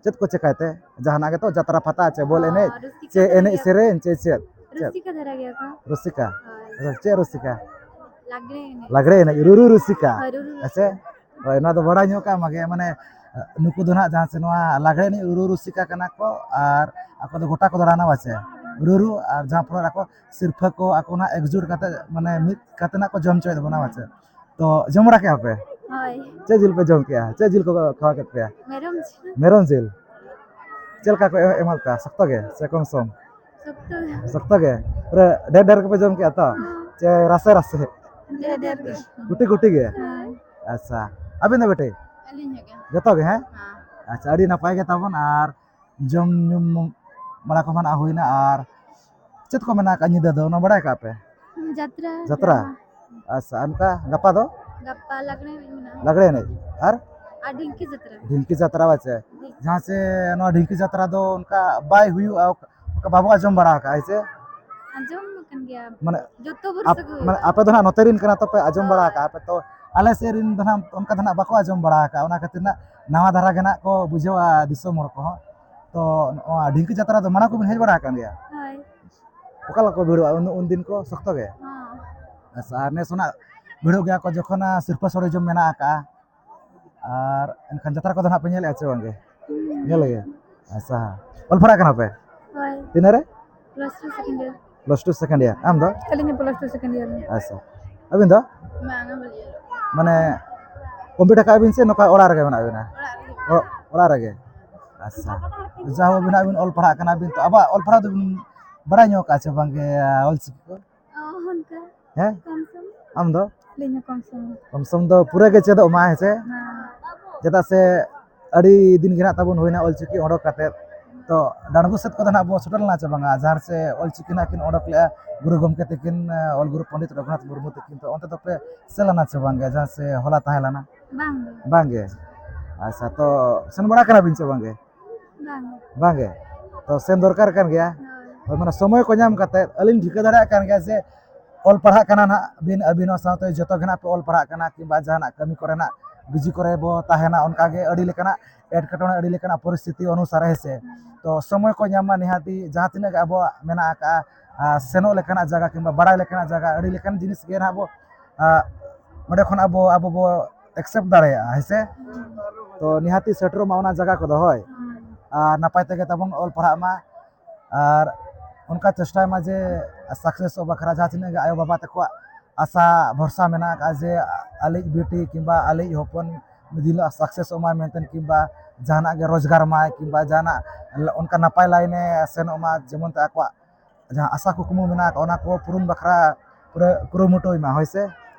ᱪᱮᱫ ᱠᱚ ᱪᱮᱠᱟᱭᱛᱮ? ᱡᱟᱦᱟᱱᱟᱜ ᱜᱮᱛᱚ, ᱡᱟᱛᱨᱟ ᱯᱟᱛᱟ ᱪᱮ ᱵᱚᱞ ᱚ, ᱮᱱᱮᱡ ᱨᱩᱥᱤᱠᱟ ᱪᱮ ᱫᱷᱟᱨᱟ ᱮᱱᱮᱡ ᱜᱮᱭᱟ ᱠᱚ᱾ ᱥᱮᱨᱮᱧ ᱪᱮ ᱪᱮᱫ? ᱪᱮᱫ? ᱨᱩᱥᱤᱠᱟ ᱫᱷᱟᱨᱟ ᱜᱮᱭᱟ ᱠᱚ᱾ ᱨᱩᱥᱤᱠᱟ? ᱦᱳᱭ᱾ ᱟᱪᱪᱷᱟ, ᱪᱮᱫ ᱨᱩᱥᱤᱠᱟ? ᱞᱟᱜᱽᱲᱮ ᱮᱱᱮᱡ᱾ ᱞᱟᱜᱽᱲᱮ ᱮᱱᱮᱡ, ᱨᱩᱨᱩ ᱨᱩᱥᱤᱠᱟ᱾ ᱦᱳᱭ, ᱨᱩᱨᱩ ᱦᱮᱸ ᱥᱮ? ᱨᱩᱥᱤᱠᱟ᱾ ᱦᱳᱭ, ᱱᱚᱣᱟ ᱫᱚ ᱵᱟᱲᱟᱭ ᱧᱚᱜ ᱠᱟᱜ ᱢᱟᱜᱮ, ᱢᱟᱱᱮ, ᱱᱩᱠᱩ ᱫᱚ ᱱᱟᱦᱟᱜ ᱡᱟᱦᱟᱸ ᱥᱮ ᱱᱚᱣᱟ ᱞᱟᱜᱽᱲᱮ ᱮᱱᱮᱡ ᱨᱩᱨᱩ ᱨᱩᱥᱤᱠᱟ ᱠᱟᱱᱟ ᱠᱚ, ᱟᱨ ᱟᱠᱚ ᱫᱚ ᱜᱚᱴᱟ ᱠᱚ ᱫᱟᱬᱟᱱᱟ ᱵᱟᱪᱮ? ᱨᱩᱨᱩ, ᱟᱨ ᱡᱟᱦᱟᱸ ᱯᱚᱨᱮ ᱟᱠᱚ ᱥᱤᱨᱯᱷᱟᱹ ᱠᱚ ᱟᱠᱚ ᱱᱟᱦᱟᱜ ᱮᱠᱡᱩᱴ ᱠᱟᱛᱮ, ᱢᱟᱱᱮ, ᱢᱤᱫ ᱠᱟᱛᱮ ᱱᱟᱜ ᱠᱚ ᱡᱚᱢ ᱦᱚᱪᱚᱭᱮᱫ ᱵᱚᱱᱟ ᱵᱟᱪᱮ? ᱛᱚ, ᱡᱚᱢ ᱵᱟᱲᱟ ᱠᱮᱜᱼᱟ ᱯᱮ? ᱦᱳᱭ᱾ ᱪᱮᱫ ᱡᱤᱞ ᱯᱮ ᱡᱚᱢ ᱠᱮᱜᱼᱟ? ᱪᱮᱫ ᱡᱤᱞ ᱠᱚ ᱠᱷᱟᱣᱟ ᱠᱮᱫ ᱯᱮᱭᱟ? ᱢᱮᱨᱚᱢ ᱡᱤᱞ᱾ ᱢᱮᱨᱚᱢ ᱡᱤᱞ? ᱪᱮᱫ ᱞᱮᱠᱟ ᱠᱚ ᱮᱢᱟᱫ ᱯᱮᱭᱟ? ᱥᱚᱠᱛᱚ ᱜᱮ ᱥᱮ ᱠᱚᱢ ᱥᱚᱢ? ᱥᱚᱠᱛᱚ ᱜᱮ᱾ ᱥᱚᱠᱛᱚ ᱜᱮ? ᱯᱩᱨᱟᱹ ᱰᱷᱮᱨ ᱰᱷᱮᱨ ᱜᱮᱯᱮ ᱡᱚᱢ ᱠᱮᱜᱼᱟ ᱛᱚ? ᱦᱮᱸ᱾ ᱪᱮ ᱨᱟᱥᱮ ᱨᱟᱥᱮ? ᱰᱷᱮᱨ ᱰᱷᱮᱨ ᱜᱮ᱾ ᱠᱩᱴᱤ ᱠᱩᱴᱤ ᱜᱮ? ᱦᱮᱸ᱾ ᱟᱪᱪᱷᱟ᱾ ᱟᱹᱵᱤᱱ ᱫᱚ ᱵᱮᱴᱤ? ᱟᱹᱞᱤᱧ ᱦᱚᱸ ᱜᱮ᱾ ᱡᱚᱛᱚ ᱜᱮ, ᱦᱮᱸ? ᱦᱮᱸ᱾ ᱟᱪᱪᱷᱟ, ᱟᱹᱰᱤ ᱱᱟᱯᱟᱭ ᱜᱮ ᱛᱟᱵᱚᱱ᱾ ᱟᱨ ᱡᱚᱢ ᱧᱩ ᱵᱟᱲᱟ ᱠᱚᱢᱟ ᱱᱟᱜ ᱦᱩᱭᱱᱟ, ᱟᱨ ᱪᱮᱫ ᱠᱚ ᱢᱮᱱᱟᱜ ᱟᱠᱟᱫ ᱧᱤᱫᱟᱹ ᱫᱚ, ᱚᱱᱟ ᱵᱟᱲᱟᱭ ᱠᱟᱜᱼᱟ ᱯᱮ? ᱡᱟᱛᱨᱟ ᱡᱟᱛᱨᱟ? ᱰᱨᱟᱢᱟ᱾ ᱟᱪᱪᱷᱟ, ᱚᱱᱠᱟ ᱜᱟᱯᱟ ᱫᱚ? ᱜᱟᱯᱟ ᱞᱟᱜᱽᱲᱮ ᱮᱱᱮᱡ ᱢᱮᱱᱟᱜᱼᱟ᱾ ᱞᱟᱜᱽᱲᱮ ᱮᱱᱮᱡ? ᱟᱨ? ᱟᱨ ᱰᱷᱤᱝᱠᱤ ᱡᱟᱛᱨᱟ᱾ ᱰᱷᱤᱝᱠᱤ ᱡᱟᱛᱨᱟ ᱵᱟᱪᱮ? ᱰᱷᱤᱝᱠᱤ᱾ ᱡᱟᱦᱟᱸ ᱥᱮ ᱱᱚᱣᱟ ᱰᱷᱤᱝᱠᱤ ᱡᱟᱛᱨᱟ ᱫᱚ ᱚᱱᱠᱟ ᱵᱟᱭ ᱦᱩᱭᱩᱜᱼᱟ, ᱚᱱᱠᱟ ᱵᱟᱵᱚ ᱟᱸᱡᱚᱢ ᱵᱟᱲᱟ ᱟᱠᱟᱫᱼᱟ, ᱦᱮᱸ ᱥᱮ? ᱟᱸᱡᱚᱢ ᱟᱠᱟᱱ ᱜᱮᱭᱟ᱾ ᱢᱟᱱᱮ ᱡᱚᱛᱚ ᱵᱚᱨᱥᱟ ᱟᱯ-, ᱜᱮ ᱦᱩᱭᱩᱜᱼᱟ᱾ ᱢᱟᱱᱮ ᱟᱯᱮ ᱫᱚ ᱱᱟᱦᱟᱜ ᱱᱚᱛᱮ ᱨᱮᱱ ᱠᱟᱱᱟ ᱛᱚᱯᱮ, ᱟᱸᱡᱚᱢ ᱵᱟᱲᱟ ᱦᱳᱭ᱾ ᱟᱠᱟᱫᱼᱟ ᱯᱮ, ᱛᱚ ᱟᱞᱮ ᱥᱮᱫ ᱨᱮᱱ ᱫᱚ ᱱᱟᱦᱟᱜ ᱚᱱᱠᱟ ᱫᱚ ᱱᱟᱦᱟᱜ ᱵᱟᱠᱚ ᱟᱸᱡᱚᱢ ᱵᱟᱲᱟ ᱟᱠᱟᱫᱼᱟ, ᱚᱱᱟ ᱠᱷᱟᱹᱛᱤᱨ ᱱᱟᱦᱟᱜ ᱱᱟᱣᱟ ᱫᱷᱟᱨᱟ ᱜᱮ ᱱᱟᱦᱟᱜ ᱠᱚ ᱵᱩᱡᱷᱟᱹᱣᱟ ᱫᱤᱥᱚᱢ ᱦᱚᱲ ᱠᱚᱦᱚᱸ᱾ ᱛᱚ ᱱᱚᱣᱟ ᱰᱷᱤᱝᱠᱤ ᱡᱟᱛᱨᱟ ᱫᱚ ᱢᱟᱲᱟᱝ ᱠᱚᱵᱤᱱ ᱦᱮᱡ ᱵᱟᱲᱟ ᱟᱠᱟᱱ ᱜᱮᱭᱟ? ᱦᱳᱭ᱾ ᱚᱠᱟ ᱞᱮᱠᱟ ᱠᱚ ᱵᱷᱤᱲᱚᱜᱼᱟ ᱩᱱ, ᱩᱱ ᱫᱤᱱ ᱠᱚ ᱥᱚᱠᱛᱚ ᱜᱮ? ᱦᱚᱸ᱾ ᱟᱪᱪᱷᱟ, ᱟᱨ ᱱᱮᱥ ᱚᱱᱟ ᱵᱷᱤᱲᱚᱜ ᱜᱮᱭᱟ ᱠᱚ ᱡᱚᱠᱷᱚᱱ, ᱟᱸ, ᱥᱤᱨᱯᱟᱹ ᱥᱚᱲᱮ ᱡᱚᱢ ᱢᱮᱱᱟᱜ ᱟᱠᱟᱜᱼᱟ᱾ ᱟᱨ ᱮᱱᱠᱷᱟᱱ ᱡᱟᱛᱨᱟ ᱠᱚᱫᱚ ᱱᱟᱦᱟᱜ ᱯᱮ ᱧᱮᱞᱮᱫᱼᱟ ᱪᱮ ᱵᱟᱝᱜᱮ? ᱧᱮᱞ ᱜᱮ᱾ ᱟᱪᱪᱷᱟ, ᱚᱞ ᱯᱟᱲᱦᱟᱜ ᱠᱟᱱᱟ ᱯᱮ? ᱦᱳᱭ᱾ ᱛᱤᱱᱟᱹᱜ ᱨᱮ? Plus two second year. Plus two second year. ᱟᱢ ᱫᱚ? ᱟᱹᱞᱤᱧ ᱦᱚᱸ ᱯᱞᱟᱥ ᱴᱩ ᱥᱮᱠᱮᱱᱰ ᱤᱭᱟᱨ᱾ ᱟᱪᱪᱷᱟ, ᱟᱹᱵᱤᱱ ᱫᱚ? ᱵᱟᱝᱟ, ᱵᱟᱹᱞᱤᱧ ᱚᱞᱚᱜ᱾ ᱢᱟᱱᱮ ᱠᱚᱢᱯᱞᱤᱴ ᱟᱠᱟᱫ ᱵᱤᱱ ᱥᱮ ᱱᱚᱝᱠᱟ ᱚᱲᱟᱜ ᱨᱮᱜᱮ ᱢᱮᱱᱟᱜ ᱵᱤᱱᱟ? ᱚᱲᱟᱜ ᱨᱮᱜᱮ᱾ ᱚ-, ᱚᱲᱟᱜ ᱨᱮᱜᱮ᱾ ᱟᱪᱪᱷᱟ, ᱡᱟᱦᱳ, ᱟᱹᱵᱤᱱᱟᱜ ᱵᱤᱱ ᱚᱞ ᱯᱟᱲᱦᱟᱜ ᱠᱟᱱᱟ ᱵᱤᱱ, ᱛᱚ ᱟᱵᱚᱣᱟᱜ ᱚᱞ ᱯᱟᱲᱦᱟᱣ ᱫᱚᱵᱤᱱ ᱵᱟᱲᱟᱭ ᱧᱚᱜ ᱠᱟᱜᱼᱟ ᱪᱮ ᱵᱟᱝᱜᱮ, ᱚᱞ ᱪᱤᱠᱤ ᱠᱚ? ᱚ, ᱚᱱᱠᱟ᱾ ᱦᱮᱸ? ᱠᱚᱢ ᱥᱚᱢ᱾ ᱟᱢ ᱫᱚ? ᱟᱹᱞᱤᱧ ᱦᱚᱸ ᱠᱚᱢ ᱥᱚᱢ᱾ ᱠᱚᱢ ᱥᱚᱢ ᱫᱚ ᱯᱩᱨᱟᱹ ᱜᱮ ᱪᱮᱫᱚᱜ ᱢᱟ, ᱦᱮᱸ ᱥᱮ? ᱦᱮᱸ᱾ ᱪᱮᱫᱟᱜ ᱥᱮ ᱟᱹᱰᱤ ᱫᱤᱱ ᱜᱮ ᱱᱟᱜ ᱛᱟᱵᱚᱱ ᱦᱩᱭᱱᱟ ᱚᱞᱪᱤᱠᱤ ᱚᱰᱚᱠ ᱠᱟᱛᱮᱫ᱾ ᱛᱚ ᱰᱟᱸᱰᱵᱳ ᱥᱮᱫ ᱠᱚᱫᱚ ᱱᱟᱜ ᱵᱚ ᱥᱮᱴᱮᱨ ᱞᱮᱱᱟ ᱪᱮ ᱵᱟᱝᱟ? ᱡᱟᱦᱟᱸ ᱥᱮ ᱚᱞᱪᱤᱠᱤ ᱱᱟᱜ ᱠᱤᱱ ᱚᱰᱚᱠ ᱞᱮᱜᱼᱟ ᱜᱩᱨᱩ ᱜᱚᱢᱠᱮ ᱛᱟᱹᱠᱤᱱ, ᱚᱞ ᱜᱩᱨᱩ ᱯᱚᱱᱰᱤᱛ ᱨᱚᱜᱷᱩᱱᱟᱛᱷ ᱢᱩᱨᱢᱩ ᱛᱟᱹᱠᱤᱱ, ᱛᱚ ᱚᱱᱛᱮ ᱫᱚᱯᱮ ᱥᱮᱱ ᱞᱮᱱᱟ ᱪᱮ ᱵᱟᱝᱜᱮ, ᱡᱟᱦᱟᱸ ᱥᱮ ᱦᱚᱞᱟ ᱛᱟᱦᱮᱸ ᱞᱮᱱᱟ? ᱵᱟᱝ ᱜᱮ᱾ ᱵᱟᱝ ᱜᱮ? ᱟᱪᱪᱷᱟ, ᱛᱚ ᱥᱮᱱ ᱵᱟᱲᱟ ᱠᱟᱱᱟ ᱵᱤᱱ ᱪᱮ ᱵᱟᱝ ᱜᱮ? ᱵᱟᱝ ᱜᱮ᱾ ᱵᱟᱝ ᱜᱮ? ᱛᱚ ᱥᱮᱱ ᱫᱚᱨᱠᱟᱨ ᱠᱟᱱ ᱜᱮᱭᱟ᱾ ᱦᱳᱭ᱾ ᱦᱳᱭ, ᱢᱟᱱᱮ ᱥᱚᱢᱚᱭ ᱠᱚ ᱧᱟᱢ ᱠᱟᱛᱮ, ᱟᱹᱞᱤᱧ ᱴᱷᱤᱠᱟᱹ ᱫᱟᱲᱮᱭᱟᱜ ᱠᱟᱱ ᱜᱮᱭᱟ ᱡᱮ ᱚᱞ ᱯᱟᱲᱦᱟᱜ ᱠᱟᱱᱟ ᱱᱟᱦᱟᱜ ᱵᱤᱱ, ᱟᱹᱵᱤᱱ ᱦᱚᱸ ᱥᱟᱶᱛᱮ ᱡᱚᱛᱚ ᱜᱮ ᱱᱟᱦᱟᱜ ᱯᱮ ᱚᱞ ᱯᱟᱲᱦᱟᱜ ᱠᱟᱱᱟ, ᱠᱤᱝᱵᱟ ᱡᱟᱦᱟᱱᱟᱜ ᱠᱟᱹᱢᱤ ᱠᱚᱨᱮᱱᱟᱜ ᱵᱤᱡᱤ ᱠᱚᱨᱮ ᱵᱚ ᱛᱟᱦᱮᱱᱟ, ᱚᱱᱠᱟ ᱜᱮ ᱟᱹᱰᱤ ᱞᱮᱠᱟᱱᱟᱜ ᱮᱴᱠᱮᱴᱚᱬᱮ, ᱟᱹᱰᱤ ᱞᱮᱠᱟᱱᱟᱜ ᱯᱚᱨᱤᱥᱛᱷᱤᱛᱤ ᱚᱱᱩᱥᱟᱨᱮ, ᱦᱮᱸ ᱥᱮ᱾ ᱛᱚ ᱥᱚᱢᱚᱭ ᱠᱚ ᱧᱟᱢ ᱢᱟ ᱱᱤᱦᱟᱹᱛᱤ, ᱡᱟᱦᱟᱸ ᱛᱤᱱᱟᱹᱜ ᱜᱮ ᱟᱵᱚᱣᱟᱜ ᱢᱮᱱᱟᱜ ᱟᱠᱟᱫᱼᱟ, ᱟᱨ ᱥᱮᱱᱚᱜ ᱞᱮᱠᱟᱱᱟᱜ ᱡᱟᱭᱜᱟ ᱠᱤᱝᱵᱟ ᱵᱟᱲᱟᱭ ᱞᱮᱠᱟᱱᱟᱜ ᱡᱟᱭᱜᱟ, ᱟᱹᱰᱤ ᱞᱮᱠᱟᱱ ᱡᱤᱱᱤᱥ ᱜᱮ ᱱᱟᱦᱟᱜ ᱵᱚ, ᱟᱨ ᱚᱸᱰᱮ ᱠᱷᱚᱱ ᱟᱵᱚ, ᱟᱵᱚ ᱵᱚ accept ᱫᱟᱲᱮᱭᱟᱜᱼᱟ, ᱦᱮᱸ ᱥᱮ᱾ ᱛᱚ ᱱᱤᱦᱟᱹᱛᱤ ᱥᱮᱴᱮᱨᱚᱜ ᱢᱟ ᱚᱱᱟ ᱡᱟᱭᱜᱟ ᱠᱚᱫᱚ, ᱦᱳᱭ᱾ ᱟᱨ ᱱᱟᱯᱟᱭ ᱛᱮᱜᱮ ᱛᱟᱵᱚᱱ ᱚᱞ ᱯᱟᱲᱦᱟᱜ ᱢᱟ᱾ ᱟᱨ ᱚᱱᱠᱟ ᱪᱮᱥᱴᱟᱭ ᱢᱟ ᱡᱮ success ᱚᱜ ᱵᱟᱠᱷᱨᱟ, ᱡᱟᱦᱟᱸ ᱛᱤᱱᱟᱹᱜ ᱜᱮ ᱟᱭᱳᱼᱵᱟᱵᱟ ᱛᱟᱠᱚᱣᱟᱜ ᱟᱥᱟ ᱵᱷᱚᱨᱥᱟ ᱢᱮᱱᱟᱜ ᱟᱠᱟᱫᱼᱟ ᱡᱮ ᱟᱞᱮᱭᱤᱡ ᱵᱤᱴᱤ ᱠᱤᱝᱵᱟ ᱟᱞᱮᱭᱤᱡ ᱦᱚᱯᱚᱱ ᱢᱤᱫ ᱫᱤᱱ ᱦᱤᱞᱳᱜ success ᱚᱜ ᱢᱟᱭ ᱢᱮᱱᱛᱮ, ᱠᱤᱝᱵᱟ ᱡᱟᱦᱟᱱᱟᱜ ᱜᱮ ᱨᱳᱡᱽᱜᱟᱨ ᱢᱟᱭ, ᱠᱤᱝᱵᱟ ᱡᱟᱦᱟᱱᱟᱜ ᱚᱱᱠᱟ ᱱᱟᱯᱟᱭ line ᱮ ᱥᱮᱱᱚᱜ ᱢᱟ, ᱡᱮᱢᱚᱱ ᱛᱮ ᱟᱠᱚᱣᱟᱜ ᱡᱟᱦᱟᱸ ᱟᱥᱟ ᱠᱩᱠᱢᱩ ᱢᱮᱱᱟᱜ ᱟᱠᱟᱫ, ᱚᱱᱟ ᱠᱚ ᱯᱩᱨᱩᱱ ᱵᱟᱠᱷᱨᱟ ᱯᱩᱨᱟᱹ ᱠᱩᱨᱩᱢᱩᱴᱩᱭ ᱢᱟ, ᱦᱳᱭ ᱥᱮ?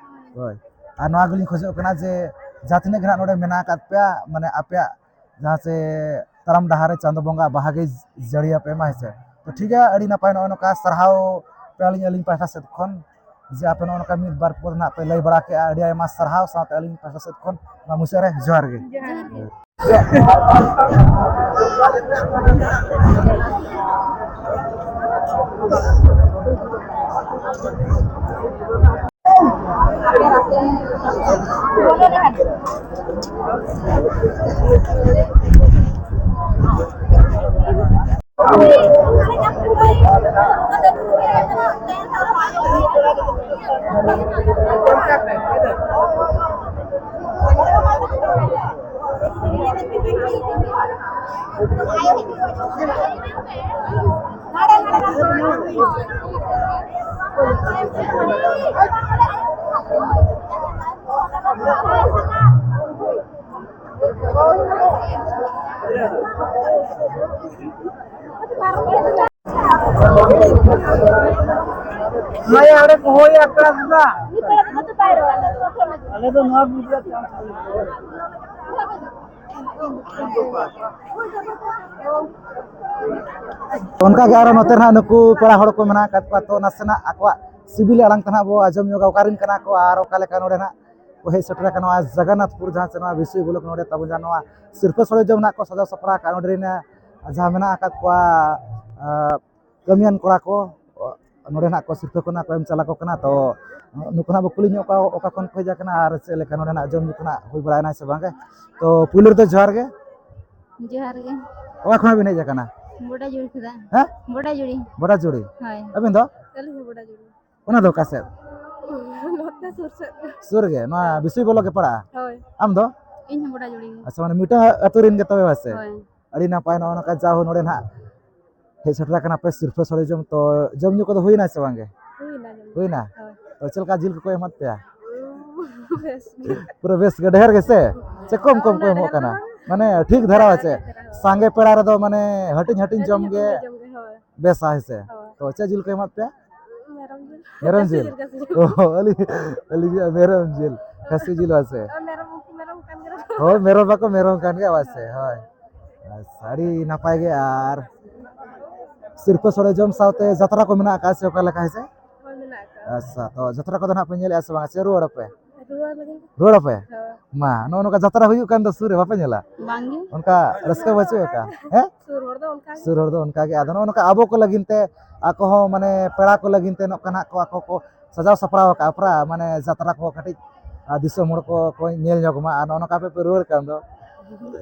ᱦᱳᱭ᱾ ᱟᱨ ᱱᱚᱣᱟ ᱜᱮᱞᱤᱧ ᱠᱷᱚᱡᱚᱜ ᱠᱟᱱᱟ ᱡᱮ ᱡᱟᱦᱟᱸ ᱛᱤᱱᱟᱹᱜ ᱜᱮ ᱱᱟᱦᱟᱜ ᱱᱚᱰᱮ ᱢᱮᱱᱟᱜ ᱟᱠᱟᱫ ᱯᱮᱭᱟ, ᱢᱟᱱᱮ ᱟᱯᱮᱭᱟᱜ ᱡᱟᱦᱟᱸ ᱥᱮ ᱛᱟᱲᱟᱢ ᱰᱟᱦᱟᱨ ᱨᱮ ᱪᱟᱸᱫᱚ ᱵᱚᱸᱜᱟ ᱵᱟᱦᱟ ᱜᱮᱭ ᱡᱟᱹᱲᱤᱭᱟᱯᱮ ᱢᱟ, ᱦᱮᱸ ᱥᱮ? ᱛᱚ ᱴᱷᱤᱠ ᱜᱮᱭᱟ, ᱟᱹᱰᱤ ᱱᱟᱯᱟᱭ, ᱱᱚᱜᱼᱚᱭ ᱱᱚᱝᱠᱟ ᱥᱟᱨᱦᱟᱣ ᱯᱮᱭᱟᱞᱤᱧ ᱟᱹᱞᱤᱧ ᱯᱟᱦᱴᱟ ᱥᱮᱫ ᱠᱷᱚᱱ, ᱡᱮ ᱟᱯᱮ ᱱᱚᱜᱼᱚ ᱱᱚᱝᱠᱟ ᱢᱤᱫ ᱵᱟᱨ ᱯᱚᱫ ᱱᱟᱦᱟᱜ ᱯᱮ ᱞᱟᱹᱭ ᱵᱟᱲᱟ ᱠᱮᱜᱼᱟ, ᱟᱹᱰᱤ ᱟᱭᱢᱟ ᱥᱟᱨᱦᱟᱣ, ᱥᱟᱶᱛᱮ ᱟᱹᱞᱤᱧ ᱯᱟᱦᱴᱟ ᱥᱮᱫ ᱠᱷᱚᱱ ᱱᱚᱣᱟ ᱢᱩᱪᱟᱹᱫ ᱨᱮ ᱡᱚᱦᱟᱨ ᱜᱮ᱾ ᱡᱚᱦᱟᱨ ᱜᱮ᱾ ᱢᱟᱭᱟ ᱚᱸᱰᱮ ᱠᱚ ᱦᱳᱭ ᱟᱠᱲᱟ ᱥᱮᱫᱟ᱾ ᱟᱞᱮ ᱫᱚ ᱱᱚᱣᱟ ᱜᱩᱡᱽᱨᱟᱴ᱾ ᱚᱱᱠᱟ ᱜᱮ ᱟᱨᱚ ᱱᱚᱛᱮ ᱱᱟᱦᱟᱜ ᱱᱩᱠᱩ ᱯᱮᱲᱟ ᱦᱚᱲ ᱠᱚ ᱢᱮᱱᱟᱜ ᱟᱠᱟᱫ ᱠᱚᱣᱟ, ᱛᱚ ᱱᱟᱥᱮᱱᱟᱜ ᱟᱠᱚᱣᱟᱜ ᱥᱤᱵᱤᱞ ᱟᱲᱟᱝ ᱛᱮ ᱱᱟᱦᱟᱜ ᱵᱚ ᱟᱸᱡᱚᱢ ᱧᱚᱜᱟ, ᱚᱠᱟ ᱨᱮᱱ ᱠᱟᱱᱟ ᱠᱚ ᱟᱨ ᱚᱠᱟ ᱞᱮᱠᱟ ᱱᱚᱰᱮ ᱱᱟᱦᱟᱜ ᱠᱚ ᱦᱮᱡ ᱥᱮᱴᱮᱨ ᱟᱠᱟᱱᱟ ᱱᱚᱣᱟ ᱡᱚᱜᱚᱱᱱᱟᱛᱷᱯᱩᱨ, ᱡᱟᱦᱟᱸ ᱪᱮ ᱱᱚᱣᱟ ᱵᱤᱥᱩᱭ ᱵᱞᱚᱠ, ᱱᱚᱰᱮ ᱛᱟᱵᱚᱱ ᱡᱟᱦᱟᱸ ᱱᱚᱣᱟ ᱥᱤᱨᱯᱟᱹ ᱥᱚᱲᱮ ᱡᱚᱢ ᱨᱮᱱᱟᱜ ᱠᱚ ᱥᱟᱡᱟᱣ ᱥᱟᱯᱲᱟᱣ ᱟᱠᱟᱫ, ᱱᱚᱰᱮ ᱨᱮᱱ ᱡᱟᱦᱟᱸ ᱢᱮᱱᱟᱜ ᱟᱠᱟᱫ ᱠᱚᱣᱟ, ᱟᱸ, ᱠᱟᱹᱢᱤᱭᱟᱱ ᱠᱚᱲᱟ ᱠᱚ, ᱱᱚᱰᱮ ᱱᱟᱜ ᱠᱚ ᱥᱤᱨᱯᱟᱹ ᱠᱚ ᱱᱟᱜ ᱠᱚ ᱮᱢ ᱪᱟᱞᱟ ᱠᱚ ᱠᱟᱱᱟ᱾ ᱛᱚ ᱱᱩᱠᱩ ᱱᱟᱜ ᱵᱚ ᱠᱩᱞᱤ ᱧᱚᱜ ᱠᱚᱣᱟ, ᱚᱠᱟ ᱠᱷᱚᱱ ᱠᱚ ᱦᱮᱡ ᱟᱠᱟᱱᱟ ᱟᱨ ᱪᱮᱫ ᱞᱮᱠᱟ ᱱᱚᱰᱮ ᱱᱟᱜ ᱡᱚᱢ ᱧᱩ ᱠᱚ ᱱᱟᱜ ᱦᱩᱭ ᱵᱟᱲᱟᱭᱮᱱᱟ ᱥᱮ ᱵᱟᱝ ᱜᱮ᱾ ᱛᱚ ᱯᱩᱭᱞᱩ ᱨᱮᱫᱚ ᱡᱚᱦᱟᱨ ᱜᱮ᱾ ᱡᱚᱦᱟᱨ ᱜᱮ᱾ ᱚᱠᱟ ᱠᱷᱚᱱᱟᱜ ᱵᱤᱱ ᱦᱮᱡ ᱟᱠᱟᱱᱟ? ᱵᱚᱰᱟ ᱡᱩᱲᱤ ᱠᱷᱚᱱᱟᱜ᱾ ᱦᱮᱸ? ᱵᱚᱰᱟ ᱡᱩᱲᱤ᱾ ᱵᱚᱰᱟ ᱡᱩᱲᱤ? ᱦᱳᱭ᱾ ᱟᱹᱵᱤᱱ ᱫᱚ? ᱟᱹᱞᱤᱧ ᱦᱚᱸ ᱵᱚᱰᱟ ᱡᱩᱲᱤ᱾ ᱚᱱᱟ ᱫᱚ ᱚᱠᱟ ᱥᱮᱫ? ᱱᱚᱛᱮ ᱥᱩᱨ ᱥᱮᱫ᱾ ᱥᱩᱨ ᱜᱮ? ᱱᱚᱣᱟ ᱵᱤᱥᱩᱭ ᱵᱚᱞᱚ ᱜᱮ ᱯᱟᱲᱟᱜᱼᱟ? ᱦᱳᱭ᱾ ᱟᱢ ᱫᱚ? ᱤᱧ ᱦᱚᱸ ᱵᱚᱰᱟ ᱡᱩᱲᱤ ᱜᱮ᱾ ᱟᱪᱪᱷᱟ, ᱢᱟᱱᱮ ᱢᱤᱫᱴᱟᱝ ᱟᱹᱛᱩ ᱨᱮᱱ ᱜᱮ ᱛᱚᱵᱮ ᱵᱟᱥᱮ? ᱦᱳᱭ᱾ ᱟᱹᱰᱤ ᱱᱟᱯᱟᱭ, ᱱᱚᱜᱼᱚ ᱱᱚᱝᱠᱟ ᱡᱟᱣ ᱱᱚᱰᱮ ᱱᱟᱦᱟᱜ ᱦᱮᱡ ᱥᱮᱴᱮᱨ ᱟᱠᱟᱱᱟ ᱯᱮ ᱥᱤᱨᱯᱟᱹ ᱥᱚᱲᱮ ᱡᱚᱢ᱾ ᱛᱚ ᱡᱚᱢ ᱧᱩ ᱠᱚᱫᱚ ᱦᱩᱭᱱᱟ ᱥᱮ ᱵᱟᱝ ᱜᱮ? ᱦᱩᱭᱱᱟ ᱡᱚᱢ ᱧᱩ᱾ ᱦᱩᱭᱱᱟ? ᱦᱳᱭ᱾ ᱛᱚ ᱪᱮᱫ ᱞᱮᱠᱟ ᱡᱤᱞ ᱠᱚᱠᱚ ᱮᱢᱟᱫ ᱯᱮᱭᱟ? ᱵᱮᱥ ᱜᱮ᱾ ᱯᱩᱨᱟᱹ ᱵᱮᱥ ᱜᱮ, ᱰᱷᱮᱨ ᱜᱮ ᱥᱮ? ᱪᱮ ᱠᱚᱢ ᱠᱚᱢ ᱠᱚ ᱩᱱᱟᱹᱜ ᱮᱢᱚᱜ ᱰᱷᱮᱨ ᱫᱚ ᱠᱟᱱᱟ? ᱵᱟᱝ᱾ ᱢᱟᱱᱮ ᱴᱷᱤᱠ ᱫᱷᱟᱨᱟ ᱦᱳᱭ, ᱥᱮ? ᱴᱷᱤᱠ ᱫᱷᱟᱨᱟ, ᱦᱳᱭ᱾ ᱥᱟᱸᱜᱮ ᱯᱮᱲᱟ ᱨᱮᱫᱚ ᱢᱟᱱᱮ ᱦᱟᱹᱴᱤᱧ ᱦᱟᱹᱴᱤᱧ ᱡᱚᱢ ᱦᱟᱹᱴᱤᱧ ᱜᱮ ᱦᱟᱹᱴᱤᱧ ᱡᱚᱢ ᱜᱮ, ᱦᱳᱭ᱾ ᱵᱮᱥᱟ, ᱦᱮᱸ ᱥᱮ? ᱦᱳᱭ᱾ ᱛᱚ ᱪᱮᱫ ᱡᱤᱞ ᱠᱚ ᱮᱢᱟᱫ ᱯᱮᱭᱟ? ᱢᱮᱨᱚᱢ ᱡᱤᱞ᱾ ᱢᱮᱨᱚᱢ ᱠᱷᱟᱹᱥᱤ ᱡᱤᱞ? ᱡᱤᱞ, ᱠᱷᱟᱹᱥᱤ ᱡᱤᱞ᱾ ᱚ, ᱟᱹᱞᱤᱧ, ᱟᱹᱞᱤᱧᱟᱜ ᱢᱮᱨᱚᱢ ᱡᱤᱞ, ᱠᱷᱟᱹᱥᱤ ᱡᱤᱞ ᱵᱟᱝ ᱥᱮ? ᱦᱳᱭ, ᱢᱮᱨᱚᱢ ᱩᱱᱠᱩ ᱢᱮᱨᱚᱢ ᱠᱟᱱ ᱜᱮᱭᱟ ᱠᱚ᱾ ᱦᱳᱭ, ᱢᱮᱨᱚᱢ ᱵᱟᱠᱚ ᱢᱮᱨᱚᱢ ᱠᱟᱱ ᱜᱮᱭᱟ ᱵᱟᱝ ᱥᱮ? ᱦᱳᱭ᱾ ᱟᱪᱪᱷᱟ, ᱟᱹᱰᱤ ᱱᱟᱯᱟᱭ ᱜᱮ᱾ ᱟᱨ ᱥᱤᱨᱯᱟᱹ ᱥᱚᱲᱮ ᱡᱚᱢ ᱥᱟᱶᱛᱮ ᱡᱟᱛᱨᱟ ᱠᱚ ᱢᱮᱱᱟᱜ ᱟᱠᱟᱫ ᱥᱮ ᱚᱠᱟ ᱞᱮᱠᱟ, ᱦᱮᱸ ᱥᱮ? ᱦᱳᱭ, ᱢᱮᱱᱟᱜ ᱟᱠᱟᱫ᱾ ᱟᱪᱪᱷᱟ, ᱛᱚ ᱡᱟᱛᱨᱟ ᱠᱚᱫᱚ ᱱᱟᱦᱟᱜ ᱯᱮ ᱧᱮᱞᱮᱫᱼᱟ ᱥᱮ ᱵᱟᱝ, ᱥᱮ ᱨᱩᱣᱟᱹᱲ ᱟᱯᱮ? ᱨᱩᱣᱟᱹᱲ ᱞᱟᱹᱜᱤᱫ᱾ ᱨᱩᱣᱟᱹᱲ ᱟᱯᱮ? ᱦᱳᱭ᱾ ᱢᱟ, ᱱᱚᱜᱼᱚ ᱱᱚᱝᱠᱟ ᱡᱟᱛᱨᱟ ᱦᱩᱭᱩᱜ ᱠᱟᱱ ᱫᱚ ᱥᱩᱨ ᱨᱮ, ᱵᱟᱯᱮ ᱧᱮᱞᱟ? ᱵᱟᱝ ᱜᱮ᱾ ᱚᱱᱠᱟ ᱨᱟᱹᱥᱠᱟᱹ ᱵᱟᱹᱪᱩᱜ ᱟᱠᱟᱫ, ᱦᱮᱸ? ᱥᱩᱨ ᱦᱚᱲ ᱫᱚ ᱚᱱᱠᱟ ᱜᱮ᱾ ᱥᱩᱨ ᱦᱚᱲ ᱫᱚ ᱚᱱᱠᱟ ᱜᱮ᱾ ᱟᱫᱚ ᱱᱚᱜᱼᱚ ᱱᱚᱝᱠᱟ ᱟᱵᱚ ᱠᱚ ᱞᱟᱹᱜᱤᱫ ᱛᱮ, ᱟᱠᱚ ᱦᱚᱸ ᱢᱟᱱᱮ ᱯᱮᱲᱟ ᱠᱚ ᱞᱟᱹᱜᱤᱫ ᱛᱮ ᱱᱚᱝᱠᱟᱱᱟᱜ ᱠᱚ ᱟᱠᱚ ᱠᱚ ᱥᱟᱡᱟᱣ ᱥᱟᱯᱲᱟᱣ ᱟᱠᱟᱫᱼᱟ ᱯᱩᱨᱟ, ᱢᱟᱱᱮ ᱡᱟᱛᱨᱟ ᱠᱚ ᱠᱟᱹᱴᱤᱡ, ᱟᱨ ᱫᱤᱥᱚᱢ ᱦᱚᱲ ᱠᱚ ᱠᱚ ᱧᱮᱞ ᱧᱚᱜᱽ ᱢᱟ᱾ ᱟᱨ ᱱᱚᱜᱼᱚ ᱱᱚᱝᱠᱟ ᱯᱮ, ᱯᱮ ᱨᱩᱣᱟᱹᱲ ᱠᱟᱱ ᱫᱚ᱾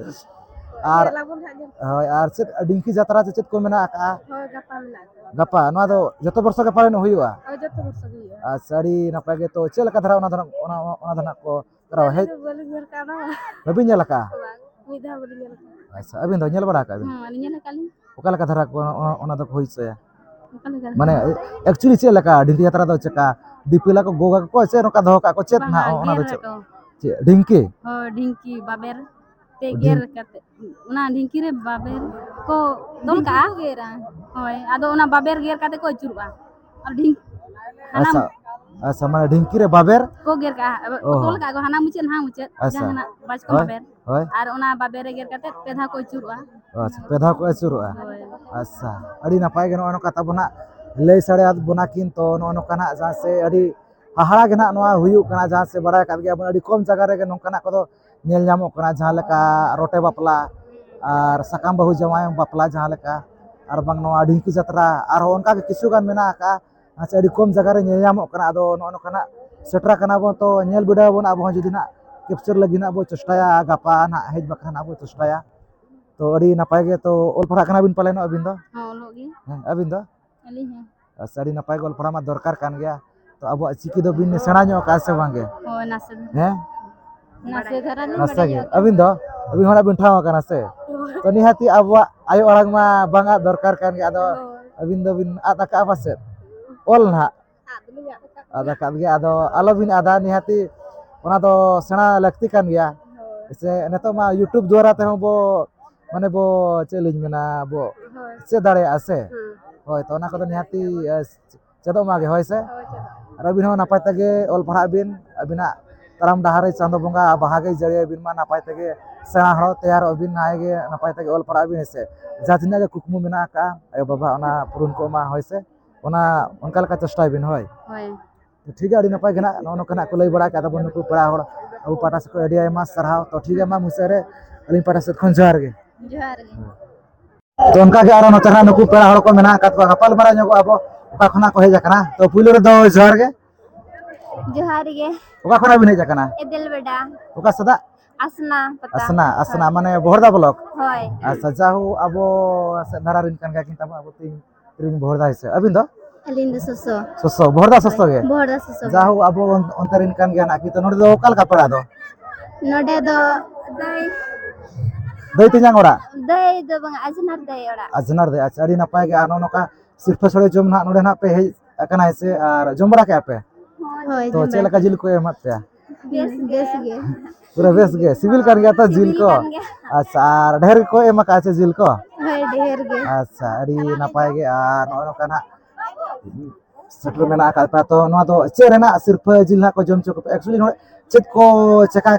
ᱟᱨ ᱧᱮᱞ ᱟᱵᱚᱱ ᱦᱟᱸᱜ ᱧᱮᱞ᱾ ᱦᱳᱭ, ᱟᱨ ᱪᱮᱫ ᱰᱤᱝᱠᱤ ᱡᱟᱛᱨᱟ ᱪᱮ ᱪᱮᱫ ᱠᱚ ᱢᱮᱱᱟᱜ ᱟᱠᱟᱫᱼᱟ? ᱦᱳᱭ, ᱜᱟᱯᱟ ᱢᱮᱱᱟᱜ ᱟᱠᱟᱫᱼᱟ᱾ ᱜᱟᱯᱟ, ᱱᱚᱣᱟ ᱫᱚ ᱡᱚᱛᱚ ᱵᱚᱨᱥᱚ ᱜᱮ ᱯᱟᱞᱮᱱ ᱦᱩᱭᱩᱜᱼᱟ? ᱦᱳᱭ, ᱡᱚᱛᱚ ᱵᱚᱨᱥᱚ ᱜᱮ ᱦᱩᱭᱩᱜᱼᱟ᱾ ᱟᱪᱪᱷᱟ, ᱟᱹᱰᱤ ᱱᱟᱯᱟᱭ ᱜᱮ᱾ ᱛᱚ ᱪᱮᱫ ᱞᱮᱠᱟ ᱫᱷᱟᱨᱟ ᱚᱱᱟ ᱫᱚ ᱱᱟᱜ, ᱚᱱᱟ, ᱚᱱᱟ ᱫᱚ ᱱᱟᱜ ᱠᱚ ᱠᱚᱨᱟᱣᱟ? ᱟᱹᱞᱤᱧ ᱦᱮᱡ ᱫᱚ ᱵᱟᱹᱞᱤᱧ ᱧᱮᱞ ᱠᱟᱜᱼᱟ ᱚᱱᱟ ᱢᱟ᱾ ᱵᱟᱹᱵᱤᱱ ᱧᱮᱞ ᱟᱠᱟᱫᱼᱟ? ᱵᱟᱝ, ᱢᱤᱫ ᱫᱷᱟᱣ ᱵᱟᱹᱞᱤᱧ ᱧᱮᱞ ᱟᱠᱟᱫᱼᱟ᱾ ᱟᱪᱪᱷᱟ, ᱟᱹᱵᱤᱱ ᱫᱚ ᱧᱮᱞ ᱵᱟᱲᱟ ᱟᱠᱟᱫ ᱵᱤᱱ? ᱦᱮᱸ, ᱟᱹᱞᱤᱧ ᱧᱮᱞ ᱟᱠᱟᱫ ᱞᱤᱧ᱾ ᱚᱠᱟ ᱞᱮᱠᱟ ᱫᱷᱟᱨᱟ ᱠᱚ ᱚᱱᱟ, ᱚᱱᱟ ᱫᱚᱠᱚ ᱦᱩᱭ ᱦᱚᱪᱚᱭᱟ? ᱚᱠᱟ ᱞᱮᱠᱟ? ᱢᱟᱱᱮ, actually ᱪᱮᱫ ᱞᱮᱠᱟ ᱰᱷᱤᱝᱠᱤ ᱡᱟᱛᱨᱟ ᱫᱚ ᱪᱮᱫᱠᱟ? ᱫᱤᱯᱤᱞᱟ ᱠᱚ, ᱜᱚᱜᱟ ᱠᱚ, ᱥᱮ ᱱᱚᱝᱠᱟ ᱫᱚᱦᱚ ᱠᱟᱜ ᱠᱚ, ᱪᱮᱫ ᱵᱟᱝᱟ, ᱱᱟᱦᱟᱜ ᱚᱱᱟ ᱫᱚ ᱜᱮᱨ ᱪᱮᱫ? ᱟᱠᱚ᱾ ᱪᱮᱫ, ᱰᱷᱤᱝᱠᱤ? ᱦᱳᱭ, ᱰᱷᱤᱝᱠᱤ, ᱵᱟᱵᱮᱨ ᱛᱮ ᱚ, ᱜᱮᱨ ᱰᱷᱤᱝ- ᱠᱟᱛᱮ, ᱚᱱᱟ ᱰᱷᱤᱝᱠᱤ ᱨᱮ ᱵᱟᱵᱮᱨ ᱠᱚ ᱛᱚᱞ ᱰᱷᱤᱝᱠᱤ ᱠᱟᱜᱼᱟ᱾ ᱠᱚ ᱜᱮᱨᱟ᱾ ᱦᱳᱭ, ᱟᱫᱚ ᱚᱱᱟ ᱵᱟᱵᱮᱨ ᱜᱮᱨ ᱠᱟᱛᱮ ᱠᱚ ᱟᱹᱪᱩᱨᱚᱜᱼᱟ᱾ ᱟᱨ ᱰᱷᱤᱝ-, ᱦᱟᱱᱟ ᱟᱪᱪᱷᱟ, ᱟᱪᱪᱷᱟ, ᱢᱟᱱᱮ ᱰᱷᱤᱝᱠᱤ ᱨᱮ ᱵᱟᱵᱮᱨ? ᱠᱚ ᱜᱮᱨ ᱠᱟᱜᱼᱟ, ᱚ᱾ ᱛᱚᱞ ᱠᱟᱜᱼᱟ ᱠᱚ, ᱦᱟᱱᱟ ᱢᱩᱪᱟᱹᱫ ᱱᱟᱦᱟ ᱢᱩᱪᱟᱹᱫ, ᱟᱪᱪᱷᱟ᱾ ᱡᱟᱦᱟᱸ ᱦᱟᱱᱟ ᱵᱟᱪᱠᱚᱢ ᱦᱳᱭ, ᱵᱟᱵᱮᱨ᱾ ᱦᱳᱭ᱾ ᱟᱨ ᱚᱱᱟ ᱵᱟᱵᱮᱨ ᱨᱮ ᱜᱮᱨ ᱠᱟᱛᱮ ᱯᱮ ᱫᱷᱟᱣ ᱠᱚ ᱟᱹᱪᱩᱨᱚᱜᱼᱟ᱾ ᱟᱪᱪᱷᱟ, ᱯᱮ ᱫᱷᱟᱣ ᱠᱚ ᱟᱹᱪᱩᱨᱚᱜᱼᱟ᱾ ᱦᱳᱭ᱾ ᱟᱪᱪᱷᱟ, ᱟᱹᱰᱤ ᱱᱟᱯᱟᱭ ᱜᱮ ᱱᱚᱜᱼᱚᱭ ᱱᱚᱝᱠᱟ ᱛᱟᱵᱚᱱ ᱦᱟᱸᱜ ᱞᱟᱹᱭ ᱥᱟᱰᱮᱭᱟᱫ ᱵᱚᱱᱟ ᱠᱤᱱ, ᱛᱚ ᱱᱚᱜᱼᱚ ᱱᱚᱝᱠᱟ ᱱᱟᱜ ᱡᱟᱦᱟᱸ ᱥᱮ ᱟᱹᱰᱤ ᱦᱟᱦᱟᱲᱟ ᱜᱮ ᱱᱟᱜ ᱱᱚᱣᱟ ᱦᱩᱭᱩᱜ ᱠᱟᱱᱟ, ᱡᱟᱦᱟᱸ ᱥᱮ ᱵᱟᱲᱟᱭ ᱟᱠᱟᱫ ᱜᱮᱭᱟ ᱵᱚᱱ ᱟᱹᱰᱤ ᱠᱚᱢ ᱡᱟᱭᱜᱟ ᱨᱮᱜᱮ ᱱᱚᱝᱠᱟᱱᱟᱜ ᱠᱚᱫᱚ ᱧᱮᱞ ᱧᱟᱢᱚᱜ ᱠᱟᱱᱟ, ᱡᱟᱦᱟᱸ ᱞᱮᱠᱟ ᱨᱚᱴᱮ ᱵᱟᱯᱞᱟ ᱟᱨ ᱥᱟᱠᱟᱢ ᱵᱟᱹᱦᱩ ᱡᱟᱶᱟᱭ ᱵᱟᱯᱞᱟ ᱡᱟᱦᱟᱸ ᱞᱮᱠᱟ, ᱟᱨ ᱵᱟᱝ ᱱᱚᱣᱟ ᱰᱷᱤᱝᱠᱤ ᱡᱟᱛᱨᱟ, ᱟᱨᱦᱚᱸ ᱚᱱᱠᱟ ᱜᱮ ᱠᱤᱪᱷᱩ ᱜᱟᱱ ᱢᱮᱱᱟᱜ ᱟᱠᱟᱫᱼᱟ᱾ ᱟᱪᱪᱷᱟ, ᱟᱹᱰᱤ ᱠᱚᱢ ᱡᱟᱭᱜᱟ ᱨᱮ ᱧᱮᱞ ᱧᱟᱢᱚᱜ ᱠᱟᱱᱟ᱾ ᱟᱫᱚ ᱱᱚᱜᱼᱚ ᱱᱚᱝᱠᱟᱱᱟᱜ ᱥᱮᱴᱮᱨ ᱠᱟᱱᱟ ᱵᱚᱱ, ᱛᱚ ᱧᱮᱞ ᱵᱤᱰᱟᱹᱣ ᱟᱵᱚᱱ ᱟᱵᱚ ᱦᱚᱸ ᱡᱩᱫᱤ ᱱᱟᱜ capture ᱞᱟᱹᱜᱤᱫ ᱱᱟᱜ ᱵᱚ ᱪᱮᱥᱴᱟᱭᱟ, ᱜᱟᱯᱟ ᱱᱟᱜ ᱦᱮᱡ ᱵᱟᱠᱷᱨᱟ ᱱᱟᱜ ᱵᱚ ᱪᱮᱥᱴᱟᱭᱟ᱾ ᱛᱚ ᱟᱹᱰᱤ ᱱᱟᱯᱟᱭ ᱜᱮ᱾ ᱛᱚ ᱚᱞ ᱯᱟᱲᱦᱟᱜ ᱠᱟᱱᱟ ᱵᱤᱱ ᱯᱟᱞᱮᱱᱚᱜ ᱟᱹᱵᱤᱱ ᱫᱚ? ᱦᱚᱸ, ᱚᱞᱚᱜ ᱜᱮ᱾ ᱦᱮᱸ, ᱟᱹᱵᱤᱱ ᱫᱚ? ᱟᱹᱞᱤᱧ ᱦᱚᱸ᱾ ᱟᱪᱪᱷᱟ, ᱟᱹᱰᱤ ᱱᱟᱯᱟᱭ ᱜᱮ ᱚᱞ ᱯᱟᱲᱦᱟᱣ ᱢᱟ ᱫᱚᱨᱠᱟᱨ ᱠᱟᱱ ᱜᱮᱭᱟ᱾ ᱛᱚ ᱟᱵᱚᱣᱟᱜ ᱪᱤᱠᱤ ᱫᱚ ᱵᱤᱱ ᱥᱮᱬᱟ ᱧᱚᱜ ᱟᱠᱟᱫᱼᱟ ᱥᱮ ᱵᱟᱝ ᱜᱮ? ᱦᱳᱭ, ᱱᱟᱥᱮ ᱫᱷᱟᱨᱟ᱾ ᱦᱮᱸ? ᱱᱟᱥᱮ ᱫᱷᱟᱨᱟ ᱞᱤᱧ ᱱᱟᱥᱮ ᱵᱟᱰᱟᱭ ᱜᱮ᱾ ᱧᱚᱜ ᱟᱹᱵᱤᱱ ᱫᱚ? ᱟᱹᱵᱤᱱ ᱦᱚᱲᱟᱜ ᱵᱤᱱ ᱴᱷᱟᱶ ᱟᱠᱟᱱᱟ ᱥᱮ? ᱦᱳᱭ᱾ ᱛᱚ ᱱᱤᱦᱟᱹᱛᱤ ᱟᱵᱚᱣᱟᱜ ᱟᱭᱳ ᱟᱲᱟᱝ ᱢᱟ ᱵᱟᱝ ᱟᱫ ᱫᱚᱨᱠᱟᱨ ᱠᱟᱱ ᱜᱮ᱾ ᱟᱫᱚ ᱦᱳᱭ᱾ ᱟᱹᱵᱤᱱ ᱫᱚᱵᱤᱱ ᱟᱫ ᱟᱠᱟᱫᱼᱟ ᱯᱟᱥᱮᱫ? ᱚᱞ ᱱᱟᱦᱟᱜ᱾ ᱟᱫ ᱫᱚᱞᱤᱧ ᱟᱫ ᱟᱠᱟᱫ ᱟᱫ ᱜᱮᱭᱟ᱾ ᱟᱠᱟᱫ ᱜᱮᱭᱟ, ᱟᱫᱚ ᱟᱞᱚᱵᱤᱱ ᱟᱫᱟ, ᱱᱤᱦᱟᱹᱛᱤ ᱚᱱᱟ ᱫᱚ ᱥᱮᱬᱟ ᱞᱟᱹᱠᱛᱤ ᱠᱟᱱ ᱜᱮᱭᱟ᱾ ᱦᱳᱭ᱾ ᱥᱮ ᱱᱤᱛᱚᱜ ᱢᱟ YouTube ᱫᱩᱣᱟᱨᱟ ᱛᱮᱦᱚᱸ ᱵᱚ, ᱢᱟᱱᱮ ᱵᱚ, ᱪᱮᱫ ᱞᱤᱧ ᱢᱮᱱᱟ, ᱵᱚ ᱦᱳᱭ᱾ ᱪᱮᱫ ᱫᱟᱲᱮᱭᱟᱜᱼᱟ ᱥᱮ? ᱦᱮᱸ᱾ ᱦᱳᱭ, ᱛᱚ ᱚᱱᱟ ᱠᱚᱫᱚ ᱱᱤᱦᱟᱹᱛᱤ, ᱮ, ᱪᱮᱫᱚᱜ ᱢᱟ ᱜᱮ, ᱦᱳᱭ ᱥᱮ? ᱦᱳᱭ, ᱪᱮᱫᱚᱜ᱾ ᱟᱨ ᱟᱹᱵᱤᱱ ᱦᱚᱸ ᱱᱟᱯᱟᱭ ᱛᱮᱜᱮ ᱚᱞ ᱯᱟᱲᱦᱟᱜ ᱵᱤᱱ, ᱟᱹᱵᱤᱱᱟᱜ ᱛᱟᱲᱟᱢ ᱰᱟᱦᱟᱨ ᱨᱮ ᱪᱟᱸᱫᱚ ᱵᱚᱸᱜᱟ ᱵᱟᱦᱟ ᱜᱮᱭ ᱡᱟᱹᱲᱤᱭᱟᱵᱤᱱ ᱢᱟ, ᱱᱟᱯᱟᱭ ᱛᱮᱜᱮ ᱥᱮᱬᱟ ᱦᱚᱲ ᱛᱮᱭᱟᱨᱚᱜ ᱵᱤᱱ, ᱱᱟᱭ ᱜᱮ ᱱᱟᱯᱟᱭ ᱛᱮᱜᱮ ᱚᱞ ᱯᱟᱲᱦᱟᱜ ᱵᱤᱱ, ᱦᱮᱸ ᱥᱮ? ᱡᱟᱦᱟᱸ ᱛᱤᱱᱟᱹᱜ ᱜᱮ ᱠᱩᱠᱢᱩ ᱢᱮᱱᱟᱜ ᱟᱠᱟᱫᱼᱟ ᱟᱭᱳ ᱵᱟᱵᱟ, ᱚᱱᱟ ᱯᱩᱨᱩᱱ ᱠᱚᱜ ᱢᱟ, ᱦᱳᱭ ᱥᱮ? ᱚᱱᱟ, ᱚᱱᱠᱟ ᱞᱮᱠᱟ ᱪᱮᱥᱴᱟᱭ ᱵᱤᱱ, ᱦᱳᱭ᱾ ᱦᱳᱭ᱾ ᱴᱷᱤᱠ ᱜᱮᱭᱟ, ᱟᱹᱰᱤ ᱱᱟᱯᱟᱭ ᱜᱮ ᱱᱟᱜ ᱱᱚᱜᱼᱚ ᱱᱚᱝᱠᱟ ᱱᱟᱜ ᱠᱚ ᱞᱟᱹᱭ ᱵᱟᱲᱟ ᱠᱮᱫ ᱛᱟᱵᱚᱱ ᱱᱩᱠᱩ ᱯᱮᱲᱟ ᱦᱚᱲ, ᱟᱵᱚ ᱯᱟᱦᱴᱟ ᱥᱮᱫ ᱠᱷᱚᱱ ᱟᱹᱰᱤ ᱟᱭᱢᱟ ᱥᱟᱨᱦᱟᱣ᱾ ᱛᱚ ᱴᱷᱤᱠ ᱜᱮᱭᱟ, ᱢᱟ ᱢᱩᱪᱟᱹᱫ ᱨᱮ ᱟᱹᱞᱤᱧ ᱯᱟᱦᱴᱟ ᱥᱮᱫ ᱠᱷᱚᱱ ᱡᱚᱦᱟᱨ ᱜᱮ᱾ ᱡᱚᱦᱟᱨ ᱜᱮ᱾ ᱛᱚ ᱚᱱᱠᱟ ᱜᱮ ᱟᱨᱚ ᱱᱚᱛᱮ ᱱᱟᱜ ᱱᱩᱠᱩ ᱯᱮᱲᱟ ᱦᱚᱲ ᱠᱚ ᱢᱮᱱᱟᱜ ᱟᱠᱟᱫ ᱠᱚᱣᱟ, ᱜᱟᱯᱟᱞ ᱢᱟᱨᱟᱣ ᱧᱚᱜᱚᱜ ᱟᱵᱚ ᱚᱠᱟ ᱠᱷᱚᱱᱟᱜ ᱠᱚ ᱦᱮᱡ ᱟᱠᱟᱱᱟ᱾ ᱛᱚ ᱯᱩᱭᱞᱩ ᱨᱮᱫᱚ ᱡᱚᱦᱟᱨ ᱜᱮ᱾ ᱡᱚᱦᱟᱨ ᱜᱮ᱾ ᱚᱠᱟ ᱠᱷᱚᱱᱟᱜ ᱵᱤᱱ ᱦᱮᱡ ᱟᱠᱟᱱᱟ? ᱮᱫᱮᱞ ᱵᱮᱰᱟ᱾ ᱚᱠᱟ ᱥᱮᱫᱟᱜ? ᱟᱥᱱᱟ ᱯᱟᱛᱟ᱾ ᱟᱥᱱᱟ, ᱟᱥᱱᱟ, ᱦᱳᱭ᱾ ᱢᱟᱱᱮ ᱵᱚᱦᱚᱲᱫᱟ block? ᱦᱳᱭ᱾ ᱟᱪᱪᱷᱟ, ᱡᱟᱦᱳ ᱟᱵᱚ ᱥᱮᱫ ᱫᱷᱟᱨᱟ ᱨᱮᱱ ᱠᱟᱱ ᱜᱮᱭᱟ ᱠᱤᱱ ᱛᱟᱵᱚ, ᱟᱵᱚ ᱛᱤᱱ ᱨᱮᱱ ᱵᱚᱦᱚᱲᱫᱟ ᱦᱮᱸ ᱥᱮ᱾ ᱟᱹᱵᱤᱱ ᱫᱚ? ᱟᱹᱞᱤᱧ ᱫᱚ ᱥᱚᱥᱚ᱾ ᱥᱚᱥᱚ, ᱵᱚᱦᱚᱲᱫᱟ ᱥᱚᱥᱚ ᱦᱳᱭ, ᱜᱮ? ᱵᱚᱦᱚᱲᱫᱟ ᱥᱚᱥᱚ ᱜᱮ᱾ ᱡᱟᱦᱳ ᱟᱵᱚ ᱚᱱ-, ᱚᱱᱛᱮ ᱨᱮᱱ ᱠᱟᱱ ᱜᱮᱭᱟ ᱱᱟᱜ ᱠᱤᱱ, ᱛᱚ ᱱᱚᱰᱮ ᱫᱚ ᱚᱠᱟ ᱞᱮᱠᱟ ᱯᱮᱲᱟ ᱫᱚ? ᱱᱚᱰᱮ ᱫᱚ ᱫᱟᱹᱭ᱾ ᱫᱟᱹᱭ ᱛᱮᱧᱟᱝ ᱚᱲᱟᱜ? ᱫᱟᱹᱭ ᱫᱚ ᱵᱟᱝ, ᱟᱡᱷᱱᱟᱨ ᱫᱟᱹᱭ ᱚᱲᱟᱜ᱾ ᱟᱡᱷᱱᱟᱨ ᱫᱟᱹᱭ, ᱟᱪᱪᱷᱟ, ᱟᱹᱰᱤ ᱱᱟᱯᱟᱭ ᱜᱮ᱾ ᱟᱨ ᱱᱚᱜᱼᱚ ᱱᱚᱝᱠᱟ ᱥᱤᱨᱯᱟᱹ ᱥᱚᱲᱮ ᱡᱚᱢ ᱱᱟᱦᱟᱜ ᱱᱚᱰᱮ ᱱᱟᱦᱟᱜ ᱯᱮ ᱦᱮᱡ ᱟᱠᱟᱱᱟ, ᱦᱮᱸ ᱥᱮ? ᱟᱨ ᱡᱚᱢ ᱵᱟᱲᱟ ᱠᱮᱜᱼᱟ ᱯᱮ? ᱦᱳᱭ, ᱛᱚ ᱡᱚᱢ ᱪᱮᱫ ᱵᱟᱲᱟ ᱞᱮᱠᱟ ᱠᱮᱫᱟ᱾ ᱡᱤᱞ ᱠᱚ ᱮᱢᱟᱫ ᱯᱮᱭᱟ? ᱵᱮᱥ ᱜᱮ᱾ ᱵᱮᱥ ᱜᱮ᱾ ᱯᱩᱨᱟᱹ ᱵᱮᱥ ᱜᱮ, ᱥᱤᱵᱤᱞ ᱠᱟᱱ ᱜᱮᱭᱟ ᱛᱚ ᱡᱤᱞ ᱥᱤᱵᱤᱞ ᱠᱚ? ᱠᱟᱱ ᱜᱮᱭᱟ᱾ ᱟᱪᱪᱷᱟ, ᱟᱨ ᱰᱷᱮᱨ ᱜᱮᱠᱚ ᱮᱢ ᱟᱠᱟᱫᱼᱟ ᱥᱮ ᱡᱤᱞ ᱠᱚ? ᱦᱳᱭ, ᱰᱷᱮᱨ ᱜᱮ᱾ ᱟᱪᱪᱷᱟ, ᱟᱹᱰᱤ ᱱᱟᱯᱟᱭ ᱜᱮ᱾ ᱟᱨ ᱱᱚᱜᱼᱚ ᱱᱚᱝᱠᱟ ᱱᱟᱦᱟᱜ ᱥᱮᱴᱮᱨ ᱢᱮᱱᱟᱜ ᱟᱠᱟᱫ ᱯᱮᱭᱟ᱾ ᱛᱚ ᱱᱚᱣᱟ ᱫᱚ ᱪᱮᱫ ᱨᱮᱱᱟᱜ ᱥᱤᱨᱯᱟᱹ ᱡᱤᱞ ᱱᱟᱦᱟᱜ ᱠᱚ ᱡᱚᱢ ᱦᱚᱪᱚ ᱠᱚᱯᱮ? Actually ᱱᱚᱰᱮ ᱪᱮᱫ ᱠᱚ ᱪᱮᱠᱟ,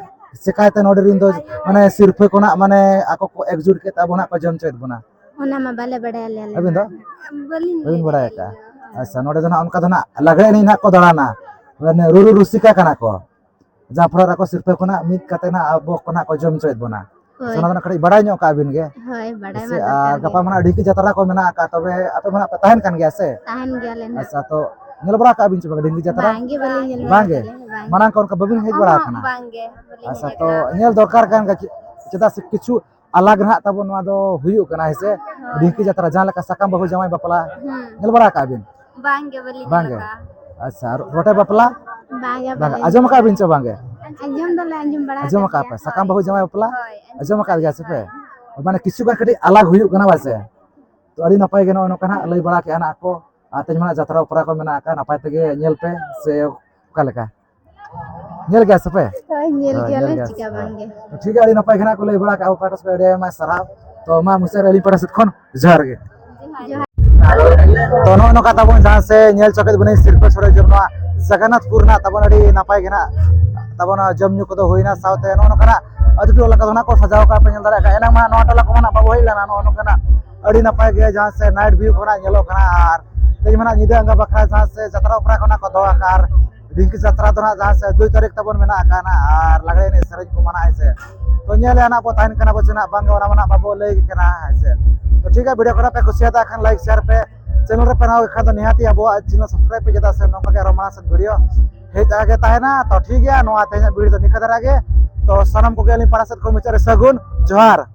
ᱪᱮᱠᱟᱭᱛᱮ ᱱᱚᱰᱮ ᱨᱮᱱ ᱫᱚ ᱢᱟᱱᱮ ᱥᱤᱨᱯᱟᱹ ᱠᱚ ᱱᱟᱦᱟᱜ ᱢᱟᱱᱮ ᱟᱠᱚ ᱠᱚ ᱮᱠᱡᱩᱴ ᱠᱮᱫ ᱛᱮ ᱟᱵᱚ ᱱᱟᱦᱟᱜ ᱠᱚ ᱡᱚᱢ ᱦᱚᱪᱚᱭᱮᱫ ᱵᱚᱱᱟ? ᱚᱱᱟ ᱢᱟ ᱵᱟᱞᱮ ᱵᱟᱲᱟᱭᱟ ᱞᱮ ᱟᱞᱮ ᱟᱹᱵᱤᱱ ᱫᱚ? ᱢᱟ᱾ ᱵᱟᱹᱞᱤᱧ ᱵᱟᱹᱵᱤᱱ ᱞᱟᱹᱭ ᱵᱟᱲᱟᱭ ᱫᱟᱲᱮᱭᱟᱜᱼᱟ᱾ ᱟᱠᱟᱫᱼᱟ? ᱟᱪᱪᱷᱟ, ᱱᱚᱰᱮ ᱫᱚ ᱱᱟᱦᱟᱜ ᱚᱱᱠᱟ ᱫᱚ ᱱᱟᱦᱟᱜ ᱞᱟᱜᱽᱲᱮ ᱮᱱᱮᱡ ᱱᱟᱦᱟᱜ ᱠᱚ ᱫᱟᱬᱟᱱᱟ, ᱢᱟᱱᱮ ᱨᱩᱨᱩ ᱨᱩᱥᱤᱠᱟ ᱠᱟᱱᱟ ᱠᱚ, ᱡᱟᱦᱟᱸ ᱯᱷᱚᱲᱟ ᱨᱮ ᱟᱠᱚ ᱥᱤᱨᱯᱟᱹ ᱠᱷᱚᱱᱟᱜ ᱢᱤᱫ ᱠᱟᱛᱮ ᱱᱟᱦᱟᱜ ᱟᱵᱚ ᱠᱚ ᱱᱟᱦᱟᱜ ᱠᱚ ᱡᱚᱢ ᱦᱚᱪᱚᱭᱮᱫ ᱵᱚᱱᱟ᱾ ᱦᱳᱭ᱾ ᱚᱱᱟ ᱫᱚ ᱱᱟᱦᱟᱜ ᱠᱟᱹᱴᱤᱡ ᱵᱟᱲᱟᱭ ᱧᱚᱜ ᱠᱟᱜ ᱵᱤᱱ ᱜᱮ᱾ ᱦᱳᱭ, ᱵᱟᱲᱟᱭ ᱦᱮᱸᱥᱮ? ᱢᱟ ᱫᱚᱨᱠᱟᱨ ᱟᱨ ᱜᱮ᱾ ᱜᱟᱯᱟ ᱢᱟ ᱱᱟᱦᱟᱜ ᱰᱷᱤᱝᱠᱤ ᱡᱟᱛᱨᱟ ᱠᱚ ᱢᱮᱱᱟᱜ ᱟᱠᱟᱫ, ᱛᱚᱵᱮ ᱟᱯᱮ ᱢᱟ ᱱᱟᱦᱟᱜ ᱯᱮ ᱛᱟᱦᱮᱱ ᱠᱟᱱ ᱜᱮᱭᱟ ᱥᱮ? ᱛᱟᱦᱮᱱ ᱜᱮᱭᱟᱞᱮ ᱱᱟᱦᱟᱜ᱾ ᱟᱪᱪᱷᱟ, ᱛᱚ ᱧᱮᱞ ᱵᱟᱲᱟ ᱠᱟᱜ ᱵᱤᱱ ᱪᱮ ᱵᱟᱝ ᱰᱷᱤᱝᱠᱤ ᱡᱟᱛᱨᱟ? ᱵᱟᱝ ᱜᱮ, ᱵᱟᱹᱞᱤᱧ ᱧᱮᱞ ᱵᱟᱲᱟ ᱵᱟᱝ ᱜᱮ? ᱟᱠᱟᱫᱟ, ᱵᱟᱝ ᱜᱮ᱾ ᱢᱟᱲᱟᱝ ᱠᱷᱚᱱ ᱚᱱᱠᱟ ᱵᱟᱹᱵᱤᱱ ᱦᱮᱡ ᱵᱟᱲᱟ ᱚᱦᱚᱸᱜ, ᱟᱠᱟᱱᱟ? ᱵᱟᱝ ᱜᱮ, ᱵᱟᱹᱞᱤᱧ ᱟᱪᱪᱷᱟ, ᱦᱮᱡ ᱛᱚ ᱟᱠᱟᱱᱟ᱾ ᱧᱮᱞ ᱫᱚᱨᱠᱟᱨ ᱠᱟᱱ ᱜᱮᱭᱟ, ᱪᱮᱫᱟᱜ ᱥᱮ ᱠᱤᱪᱷᱩ ᱟᱞᱟᱜᱽ ᱱᱟᱦᱟᱜ ᱛᱟᱵᱚᱱ ᱱᱚᱣᱟ ᱫᱚ ᱦᱩᱭᱩᱜ ᱠᱟᱱᱟ, ᱦᱮᱸ ᱥᱮ? ᱦᱳᱭ᱾ ᱰᱷᱤᱝᱠᱤ ᱡᱟᱛᱨᱟ, ᱡᱟᱦᱟᱸ ᱞᱮᱠᱟ ᱥᱟᱠᱟᱢ ᱵᱟᱹᱦᱩ ᱡᱟᱶᱟᱭ ᱵᱟᱯᱞᱟ, ᱦᱩᱸ᱾ ᱧᱮᱞ ᱵᱟᱲᱟ ᱟᱠᱟᱜ ᱵᱤᱱ? ᱵᱟᱝ ᱜᱮ, ᱵᱟᱹᱞᱤᱧ ᱵᱟᱝ ᱧᱮᱞ ᱜᱮ? ᱟᱠᱟᱜᱼᱟ᱾ ᱟᱪᱪᱷᱟ, ᱟᱨ ᱨᱚᱴᱮ ᱵᱟᱯᱞᱟ? ᱵᱟᱝ ᱜᱮ, ᱵᱟᱝ ᱜᱮ᱾ ᱵᱟᱹᱞᱤᱧ ᱟᱸᱡᱚᱢ ᱧᱮᱞ ᱟᱠᱟᱜ ᱵᱤᱱ ᱟᱠᱟᱜᱼᱟ᱾ ᱪᱮ ᱵᱟᱝ ᱜᱮ? ᱟᱸᱡᱚᱢ ᱫᱚᱞᱮ ᱟᱸᱡᱚᱢ ᱵᱟᱲᱟ ᱟᱸᱡᱚᱢ ᱟᱠᱟᱫ ᱟᱠᱟᱫ ᱯᱮ? ᱜᱮᱭᱟ, ᱥᱟᱠᱟᱢ ᱦᱳᱭ᱾ ᱵᱟᱹᱦᱩ ᱡᱟᱶᱟᱭ ᱵᱟᱯᱞᱟ? ᱦᱳᱭ, ᱟᱸᱡᱚᱢ ᱟᱸᱡᱚᱢ ᱟᱠᱟᱫ ᱟᱠᱟᱫ ᱜᱮᱭᱟ ᱥᱮ ᱯᱮ? ᱦᱳᱭ᱾ ᱢᱟᱱᱮ ᱠᱤᱪᱷᱩ ᱜᱟᱱ ᱠᱟᱹᱴᱤᱡ ᱟᱞᱟᱜᱽ ᱦᱩᱭᱩᱜ ᱠᱟᱱᱟ, ᱵᱟᱥᱮ? ᱛᱚ ᱟᱹᱰᱤ ᱱᱟᱯᱟᱭ ᱜᱮ ᱱᱚᱜᱼᱚ ᱱᱚᱝᱠᱟ ᱱᱟᱜ ᱞᱟᱹᱭ ᱵᱟᱲᱟ ᱠᱮᱜᱼᱟ ᱱᱟᱜ ᱠᱚ᱾ ᱟᱨ ᱛᱮᱦᱮᱧ ᱢᱟ ᱱᱟᱜ ᱡᱟᱛᱨᱟ ᱚᱯᱮᱨᱟ ᱠᱚ ᱢᱮᱱᱟᱜ ᱟᱠᱟᱫ, ᱱᱟᱯᱟᱭ ᱛᱮᱜᱮ ᱧᱮᱞ ᱯᱮ, ᱥᱮ ᱚᱠᱟ ᱞᱮᱠᱟ? ᱧᱮᱞ ᱜᱮᱭᱟ ᱥᱮ ᱯᱮ? ᱦᱳᱭ, ᱧᱮᱞ ᱦᱳᱭ, ᱜᱮᱭᱟᱞᱮ, ᱧᱮᱞ ᱜᱮᱭᱟ ᱪᱮᱠᱟ ᱥᱮ ᱯᱮ? ᱵᱟᱝ ᱜᱮ᱾ ᱴᱷᱤᱠ ᱜᱮᱭᱟ, ᱟᱹᱰᱤ ᱱᱟᱯᱟᱭ ᱜᱮ ᱱᱟᱜ ᱠᱚ ᱞᱟᱹᱭ ᱵᱟᱲᱟ ᱠᱟᱜᱼᱟ, ᱯᱟᱦᱴᱟ ᱥᱮᱫ ᱠᱷᱚᱱ ᱟᱹᱰᱤ ᱟᱭᱢᱟ ᱥᱟᱨᱦᱟᱣ᱾ ᱛᱚ ᱢᱟ ᱢᱩᱪᱟᱹᱫ ᱨᱮ ᱟᱹᱞᱤᱧ ᱯᱟᱦᱴᱟ ᱥᱮᱫ ᱠᱷᱚᱱ ᱡᱚᱦᱟᱨ ᱜᱮ᱾ ᱡᱚᱦᱟᱨ᱾ ᱛᱚ ᱱᱚᱜᱼᱚ ᱱᱚᱝᱠᱟ ᱛᱟᱵᱚᱱ ᱡᱟᱦᱟᱸ ᱥᱮ ᱧᱮᱞ ᱪᱚ ᱠᱮᱫ ᱵᱚᱱᱟᱹᱧ ᱥᱤᱨᱯᱟᱹ ᱥᱚᱲᱮ ᱡᱚᱢ ᱱᱚᱣᱟ ᱡᱚᱜᱚᱱᱱᱟᱛᱷᱯᱩᱨ ᱨᱮᱱᱟᱜ ᱛᱟᱵᱚᱱ ᱟᱹᱰᱤ ᱱᱟᱯᱟᱭ ᱜᱮ ᱱᱟᱜ ᱛᱟᱵᱚᱱ ᱡᱚᱢ ᱧᱩ ᱠᱚᱫᱚ ᱦᱩᱭᱱᱟ, ᱥᱟᱶᱛᱮ ᱱᱚᱜᱼᱚ ᱱᱚᱝᱠᱟᱱᱟᱜ ᱟᱹᱰᱤ ᱴᱚᱞᱟ ᱠᱚᱫᱚ ᱱᱟᱜ ᱠᱚ ᱥᱟᱡᱟᱣ ᱠᱟᱜᱼᱟ, ᱯᱮ ᱧᱮᱞ ᱫᱟᱲᱮᱭᱟᱜ ᱠᱟᱱᱟ᱾ ᱮᱱᱟᱝ ᱢᱟ ᱱᱚᱣᱟ ᱴᱚᱞᱟ ᱠᱚᱢᱟ ᱱᱟᱜ ᱵᱟᱵᱚ ᱦᱮᱡ ᱞᱮᱱᱟ, ᱱᱚᱜᱼᱚ ᱱᱚᱝᱠᱟᱱᱟᱜ ᱟᱹᱰᱤ ᱱᱟᱯᱟᱭ ᱜᱮ ᱡᱟᱦᱟᱸ ᱥᱮ night view ᱠᱚ ᱱᱟᱜ ᱧᱮᱞᱚᱜ ᱠᱟᱱᱟ᱾ ᱟᱨ ᱛᱮᱦᱮᱧ ᱢᱟ ᱱᱟᱜ ᱧᱤᱫᱟᱹ ᱟᱸᱜᱟ ᱵᱟᱠᱷᱨᱟ ᱡᱟᱦᱟᱸ ᱥᱮ ᱡᱟᱛᱨᱟ ᱚᱯᱮᱨᱟ ᱠᱚ ᱱᱟᱜ ᱠᱚ ᱫᱚᱦᱚ ᱟᱠᱟᱫᱼᱟ, ᱟᱨ ᱰᱷᱤᱝᱠᱤ ᱡᱟᱛᱨᱟ ᱫᱚ ᱱᱟᱜ ᱡᱟᱦᱟᱸ ᱥᱮ ᱫᱩᱭ ᱛᱟᱹᱨᱤᱠᱷ ᱛᱟᱵᱚᱱ ᱢᱮᱱᱟᱜ ᱟᱠᱟᱫᱼᱟ ᱱᱟᱜ, ᱟᱨ ᱞᱟᱜᱽᱲᱮ ᱮᱱᱮᱡ ᱥᱮᱨᱮᱧ ᱠᱚ ᱢᱟ ᱱᱟᱜ, ᱦᱮᱸ ᱥᱮ? ᱛᱚ ᱧᱮᱞᱮᱜᱼᱟ ᱱᱟᱜ ᱵᱚ ᱛᱟᱦᱮᱱ ᱠᱟᱱᱟ ᱵᱚ ᱪᱮ ᱱᱟᱜ ᱵᱟᱝ ᱜᱮ, ᱚᱱᱟ ᱢᱟ ᱱᱟᱜ ᱵᱟᱵᱚ ᱞᱟᱹᱭ ᱜᱮ ᱠᱟᱱᱟ, ᱦᱮᱸ ᱥᱮ? ᱛᱚ ᱴᱷᱤᱠ ᱜᱮᱭᱟ, video ᱠᱚ ᱱᱟᱜ ᱯᱮ ᱠᱩᱥᱤᱭᱟᱫᱟ ᱠᱷᱟᱱ like share ᱯᱮ, channel ᱨᱮ ᱯᱮ ᱱᱟᱣᱟ ᱜᱮ ᱠᱷᱟᱱ ᱫᱚ ᱱᱤᱦᱟᱹᱛᱤ ᱟᱵᱚᱣᱟᱜ channel subscribe ᱯᱮ, ᱪᱮᱫᱟᱜ ᱥᱮ ᱱᱚᱝᱠᱟ ᱜᱮ ᱟᱨᱚ ᱢᱟᱲᱟᱝ ᱥᱮᱫ video ᱦᱮᱡ ᱟᱜᱮ ᱛᱟᱦᱮᱱᱟ᱾ ᱛᱚ ᱴᱷᱤᱠ ᱜᱮᱭᱟ, ᱱᱚᱣᱟ ᱛᱮᱦᱮᱧᱟᱜ video ᱫᱚ ᱱᱤᱝᱠᱟ ᱫᱷᱟᱨᱟ ᱜᱮ᱾ ᱛᱚ ᱥᱟᱱᱟᱢ ᱠᱚᱜᱮ ᱟᱹᱞᱤᱧ ᱯᱟᱦᱴᱟ ᱥᱮᱫ ᱠᱷᱚᱱ ᱢᱩᱪᱟᱹᱫ ᱨᱮ ᱥᱟᱹᱜᱩᱱ ᱡᱚᱦᱟᱨ᱾